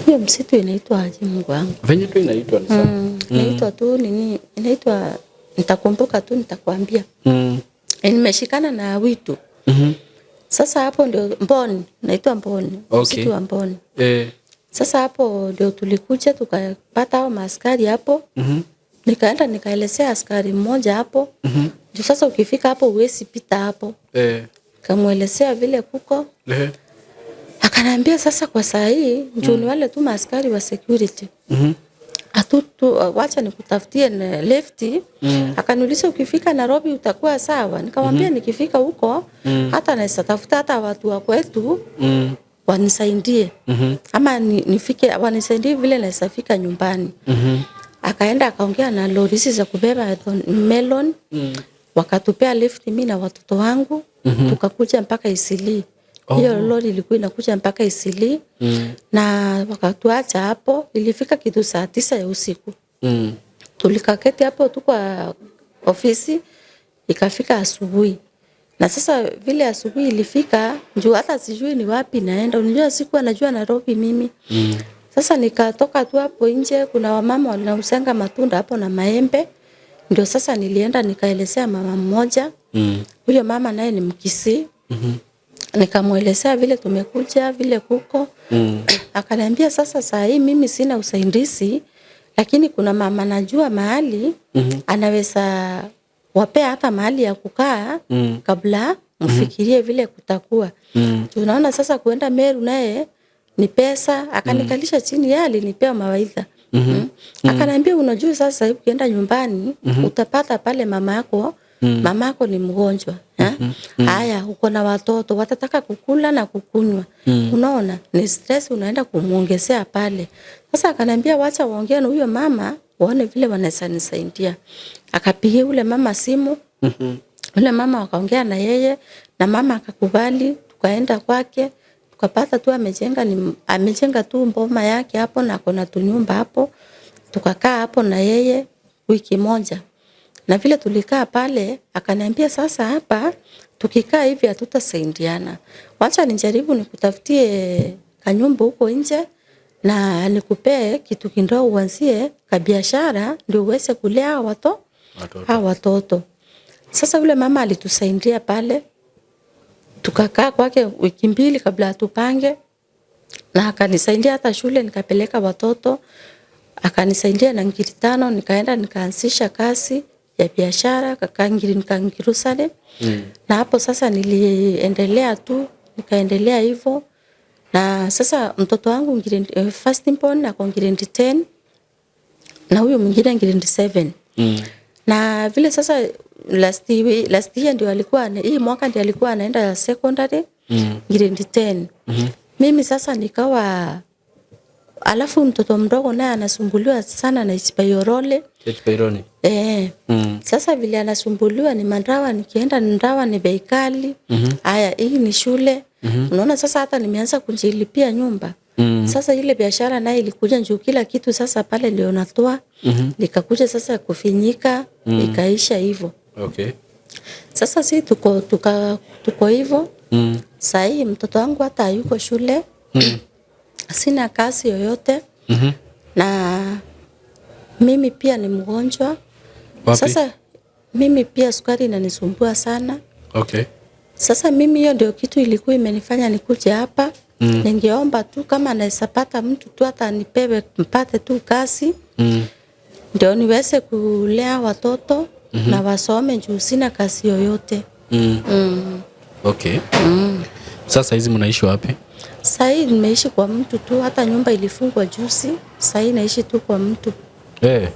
hiyo msitu inaitwa aje Mungu wangu? Venye tu inaitwa ni sawa. Inaitwa tu nini? Inaitwa, nitakumbuka tu nitakwambia. Nimeshikana na Witu. Sasa hapo ndio Mboni, naitwa Mboni. Msitu wa Mboni. Sasa hapo ndio tulikuja tukapata hao maaskari hapo. Nikaenda nikaelezea askari mmoja hapo. Ndio sasa ukifika hapo huwezi pita hapo. Kamuelezea vile kuko. Akaniambia sasa kwa saa hii njoo ni wale tu maaskari wa security. Wacha nikutafutie na lefti. Akaniuliza ukifika Nairobi utakuwa sawa? Nikamwambia nikifika huko hata naweza tafuta hata watu wa kwetu wanisaidie. Ama nifike wanisaidie vile naweza fika nyumbani. Akaenda akaongea na lori za kubeba melon. Wakatupea lift mimi na watoto wangu. Tukakuja mpaka Isili. Hiyo lori ilikuwa inakuja mpaka Isili. Na wakatuacha hapo. Ilifika kitu 9:00 ya usiku. Tulikaketi hapo tu kwa ofisi, ikafika asubuhi. Na sasa vile asubuhi ilifika, njoo hata sijui ni wapi naenda. Unajua sikuwa najua Nairobi mimi. Sasa nikatoka tu hapo nje, kuna wamama wanausanga matunda hapo na maembe. Ndio sasa nilienda nikaelezea mama mmoja. Huyo mama naye ni Mkisii. Nikamuelezea vile tumekuja, vile kuko. Akaniambia sasa saa hii mimi sina usaidizi, lakini kuna mama najua mahali anaweza wapea hata mahali ya kukaa kabla mfikirie vile kutakuwa. Tunaona sasa kuenda Meru naye ni pesa. Akanikalisha chini, yeye alinipea mawaidha. Akaniambia unajua sasa ukienda nyumbani utapata pale mama yako, mama yako ni mgonjwa. Haya, uko na watoto watataka kukula na kukunywa. Unaona ni stress unaenda kumuongezea pale. Sasa akaniambia wacha waongee na huyo mama waone vile wanaweza nisaidia. Akapigia ule mama simu. Ule mama wakaongea na yeye na mama akakubali, tukaenda kwake. Tukapata tu amejenga tu mboma yake hapo na kuna tu nyumba hapo. Tukakaa hapo na yeye wiki moja. Na vile tulikaa pale akaniambia sasa hapa tukikaa hivi hatutasaidiana. Wacha nijaribu nikutafutie kanyumba huko nje na nikupee kitu kidogo uanzie ka biashara ndio uweze kulea Watoto. watoto. Sasa yule mama alitusaidia pale. Tukakaa kwake wiki 2 kabla atupange. Na akanisaidia hata shule nikapeleka watoto. Akanisaidia na ngiri 5 nikaenda nikaanzisha kazi ya biashara nikangirusale. Na hapo sasa niliendelea tu, nikaendelea hivyo. Na sasa mtoto wangu first born ako grade 10 na huyu mwingine grade 7. Na vile sasa last year ndio alikuwa, hii mwaka ndio alikuwa anaenda secondary grade 10. Mimi sasa nikawa, alafu mtoto mdogo naye anasumbuliwa sana na H. pylori. H. pylori. Sasa vile anasumbuliwa ni mandawa, nikienda ndawa ni bei kali. Haya, hii ni shule. Unaona sasa hata nimeanza kujilipia nyumba. Sasa ile biashara naye ilikuja juu kila kitu sasa pale ndio natoa. Nikakuja sasa kufinyika, ikaisha hivyo. Sasa si tuko hivyo. Sahii mtoto wangu hata hayuko shule. Sina kazi yoyote. Na mimi pia ni mgonjwa. Wapi? Sasa mimi pia sukari inanisumbua sana. Okay. Sasa mimi hiyo ndio kitu ilikuwa imenifanya nikuje hapa. Ningeomba tu kama naweza pata mtu tu hata nipewe mpate tu kazi ndio niweze kulea watoto na wasome juu sina kazi yoyote. Okay. Sasa hizi mnaishi wapi? Sasa hii nimeishi kwa mtu tu, hata nyumba ilifungwa juzi. Sasa hii naishi tu kwa mtu. Eh.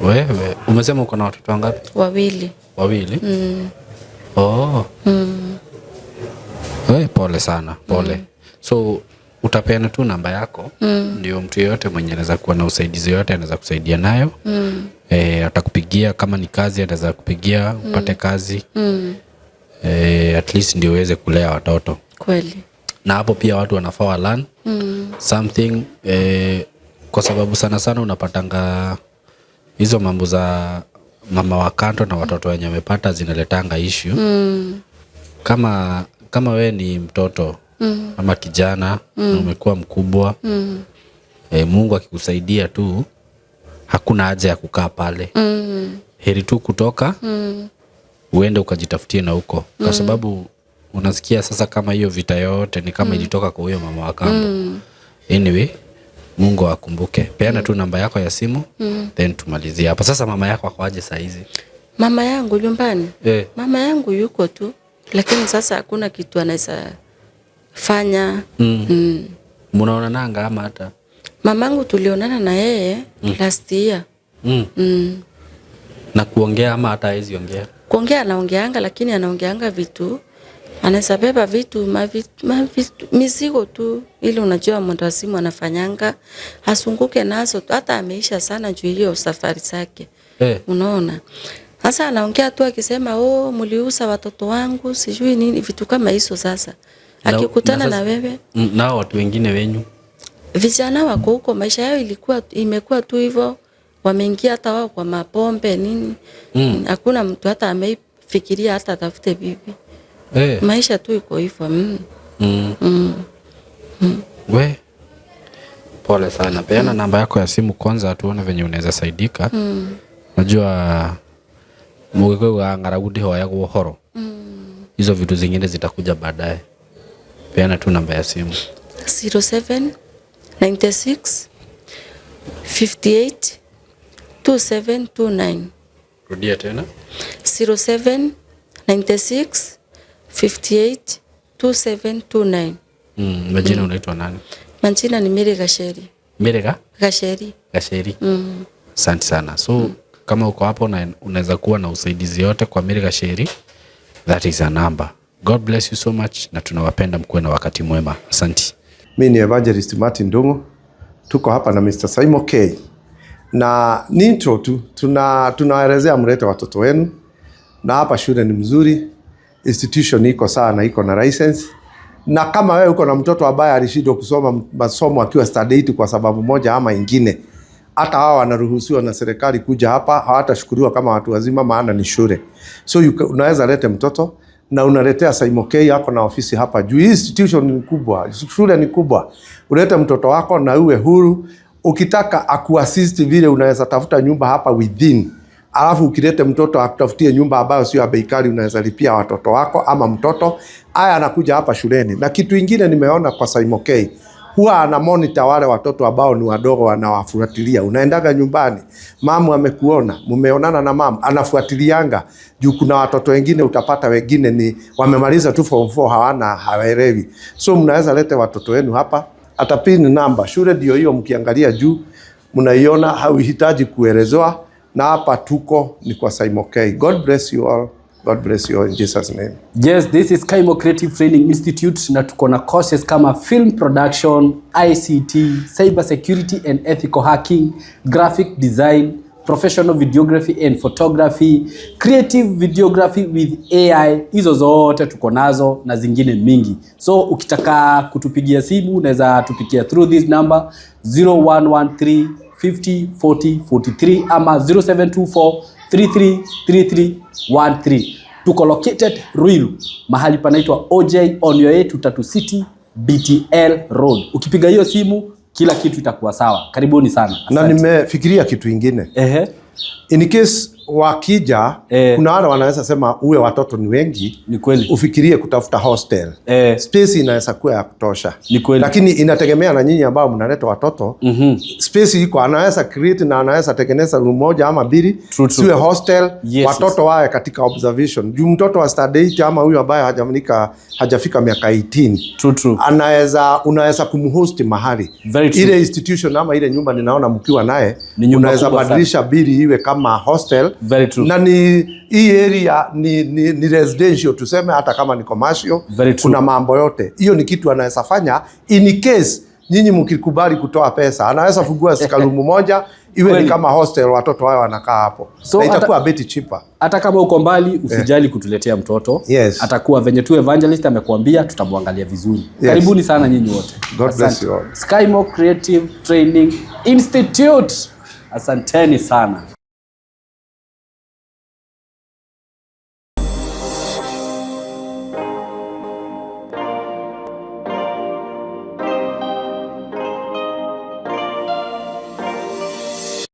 Wewe umesema uko na watoto wangapi? Wawili. Wawili? Oh. We, pole sana, pole. So utapeana tu namba yako ndio mtu yeyote mwenye anaweza kuwa na usaidizi yoyote anaweza kusaidia nayo. Atakupigia kama ni kazi, anaweza kupigia upate kazi. At least ndio uweze kulea watoto. Kweli. Na hapo pia watu wanafaa wa learn something, kwa sababu sana sana unapatanga hizo mambo za mama wa kando na watoto wenye wamepata zinaletanga issue. Kama we ni mtoto ama kijana na umekuwa mkubwa, Mungu akikusaidia tu, hakuna haja ya kukaa pale. Heri tu kutoka uende ukajitafutie na huko, kwa sababu unasikia sasa kama hiyo vita yote ni kama ilitoka kwa huyo mama wa kambo. Anyway, Mungu akumbuke. Peana tu namba yako ya simu then tumalizie hapa. Sasa mama yako ako aje saa hizi? Mama yangu nyumbani? Mama yangu yuko tu, lakini sasa hakuna kitu anaweza fanya. Mnaona nanga ama hata? Mamangu tulionana na yeye last year. Na kuongea ama hata hawezi ongea? Kuongea anaongeanga, lakini anaongeanga vitu, anaweza beba vitu, mizigo tu, ili unajua mwendawazimu anafanyanga, asunguke nazo, hata ameisha sana juu hiyo safari zake. Unaona? Sasa anaongea tu akisema, oh, mliuza watoto wangu, sijui nini, vitu kama hizo sasa. Akikutana na wewe. Na watu wengine wenyu? Vijana wako huko, maisha yao imekuwa tu hivyo, wameingia hata wao kwa mapombe nini. Hakuna mtu hata ameifikiria hata atafute bibi. Maisha tu iko hivyo. We, pole sana. Peana namba yako ya simu kwanza tuone venye unaweza saidika. Najua mugikuyu wa ng'aragu ndĩhoyagwo ũhoro. Hizo vitu zingine zitakuja baadaye. Peana tu namba ya simu. 07 96 58 2729. Rudia tena. 07 96 58 2729. Majina unaitwa nani? Majina ni Mary Gacheri. Mary Gacheri. Gacheri. Asante sana. So kama uko hapo na unaweza kuwa na usaidizi yote kwa Mary Gacheri, that is a number. God bless you so much na tunawapenda, mkuwe na wakati mwema. Asante. Mimi ni Evangelist Martin Ndung'u. Tuko hapa na Mr. Simon K. Na ni intro tu, tunaelezea mlete watoto wenu. Na hapa shule ni mzuri, institution iko sawa na iko na license. Na kama wewe uko na mtoto ambaye alishindwa kusoma masomo akiwa standard 8 kwa sababu moja ama ingine, hata hao wanaruhusiwa na serikali kuja hapa, hawatashukuriwa kama watu wazima, maana ni shule. So unaweza lete mtoto na unaletea Simon K yako na ofisi hapa juu. Hii institution ni kubwa, shule ni kubwa. Ulete mtoto wako na uwe huru. Ukitaka akuassist vile, unaweza tafuta nyumba hapa within. Alafu ukilete mtoto akutafutie nyumba ambayo sio ya bei kali, unaweza lipia watoto wako ama mtoto aya anakuja hapa shuleni. Na kitu ingine nimeona kwa Simon K, huwa ana monitor wale watoto ambao ni wadogo, anawafuatilia. Unaendaga nyumbani, mamu amekuona, mumeonana na mamu, anafuatilianga. Juu kuna watoto wengine utapata wengine ni wamemaliza tu form 4, hawana, hawaelewi. So mnaweza lete watoto wenu hapa. Hata pin namba shule ndio hiyo, mkiangalia juu mnaiona, hauhitaji kuelezewa. Na hapa tuko ni kwa Simon K. God bless you all. God bless you all in Jesus name. Yes, this is Kaimo Creative Training Institute na tuko na courses kama film production, ICT, cyber security and ethical hacking, graphic design, professional videography and photography, creative videography with AI. Hizo zote tuko nazo na zingine mingi. So ukitaka kutupigia simu unaweza tupigia through this number 0113 50 40 43 ama 0724 333313. Tuko located Ruiru, mahali panaitwa OJ on your way to Tatu City BTL Road. Ukipiga hiyo simu kila kitu itakuwa sawa. Karibuni sana. Na Asante. nimefikiria kitu ingine. In case wakija, kuna wale wanaweza sema uwe watoto ni wengi. Ni kweli. Ufikirie kutafuta hostel. Space inaweza kuwa ya kutosha. Ni kweli. Lakini inategemea na nyinyi ambao mnaleta watoto. Space iko, anaweza create na anaweza tengeneza room moja ama mbili. True, true. Siwe hostel, watoto wawe katika observation. Juu mtoto wa standard 8 ama huyu ambaye hajafika miaka 18. True, true. Anaweza unaweza kumhost mahali. Very true. Ile institution ama ile nyumba ninaona mkiwa naye, Ni nyumba unaweza kubwa sana. badilisha bili iwe kama hostel. Very true. Na ni hii area ni residential tuseme, hata kama ni commercial. Very true. Kuna mambo yote hiyo, ni kitu anaweza fanya in case nyinyi mkikubali kutoa pesa, anaweza fungua ka room moja iwe ni Kweli. kama hostel, watoto wao wanakaa hapo. So Na itakuwa bit cheaper. Hata kama uko mbali usijali kutuletea mtoto. Atakuwa venye tu evangelist amekuambia, tutamwangalia vizuri. Karibuni sana nyinyi wote. God bless Asante. you all. Skymo Creative Training Institute. Asanteni sana.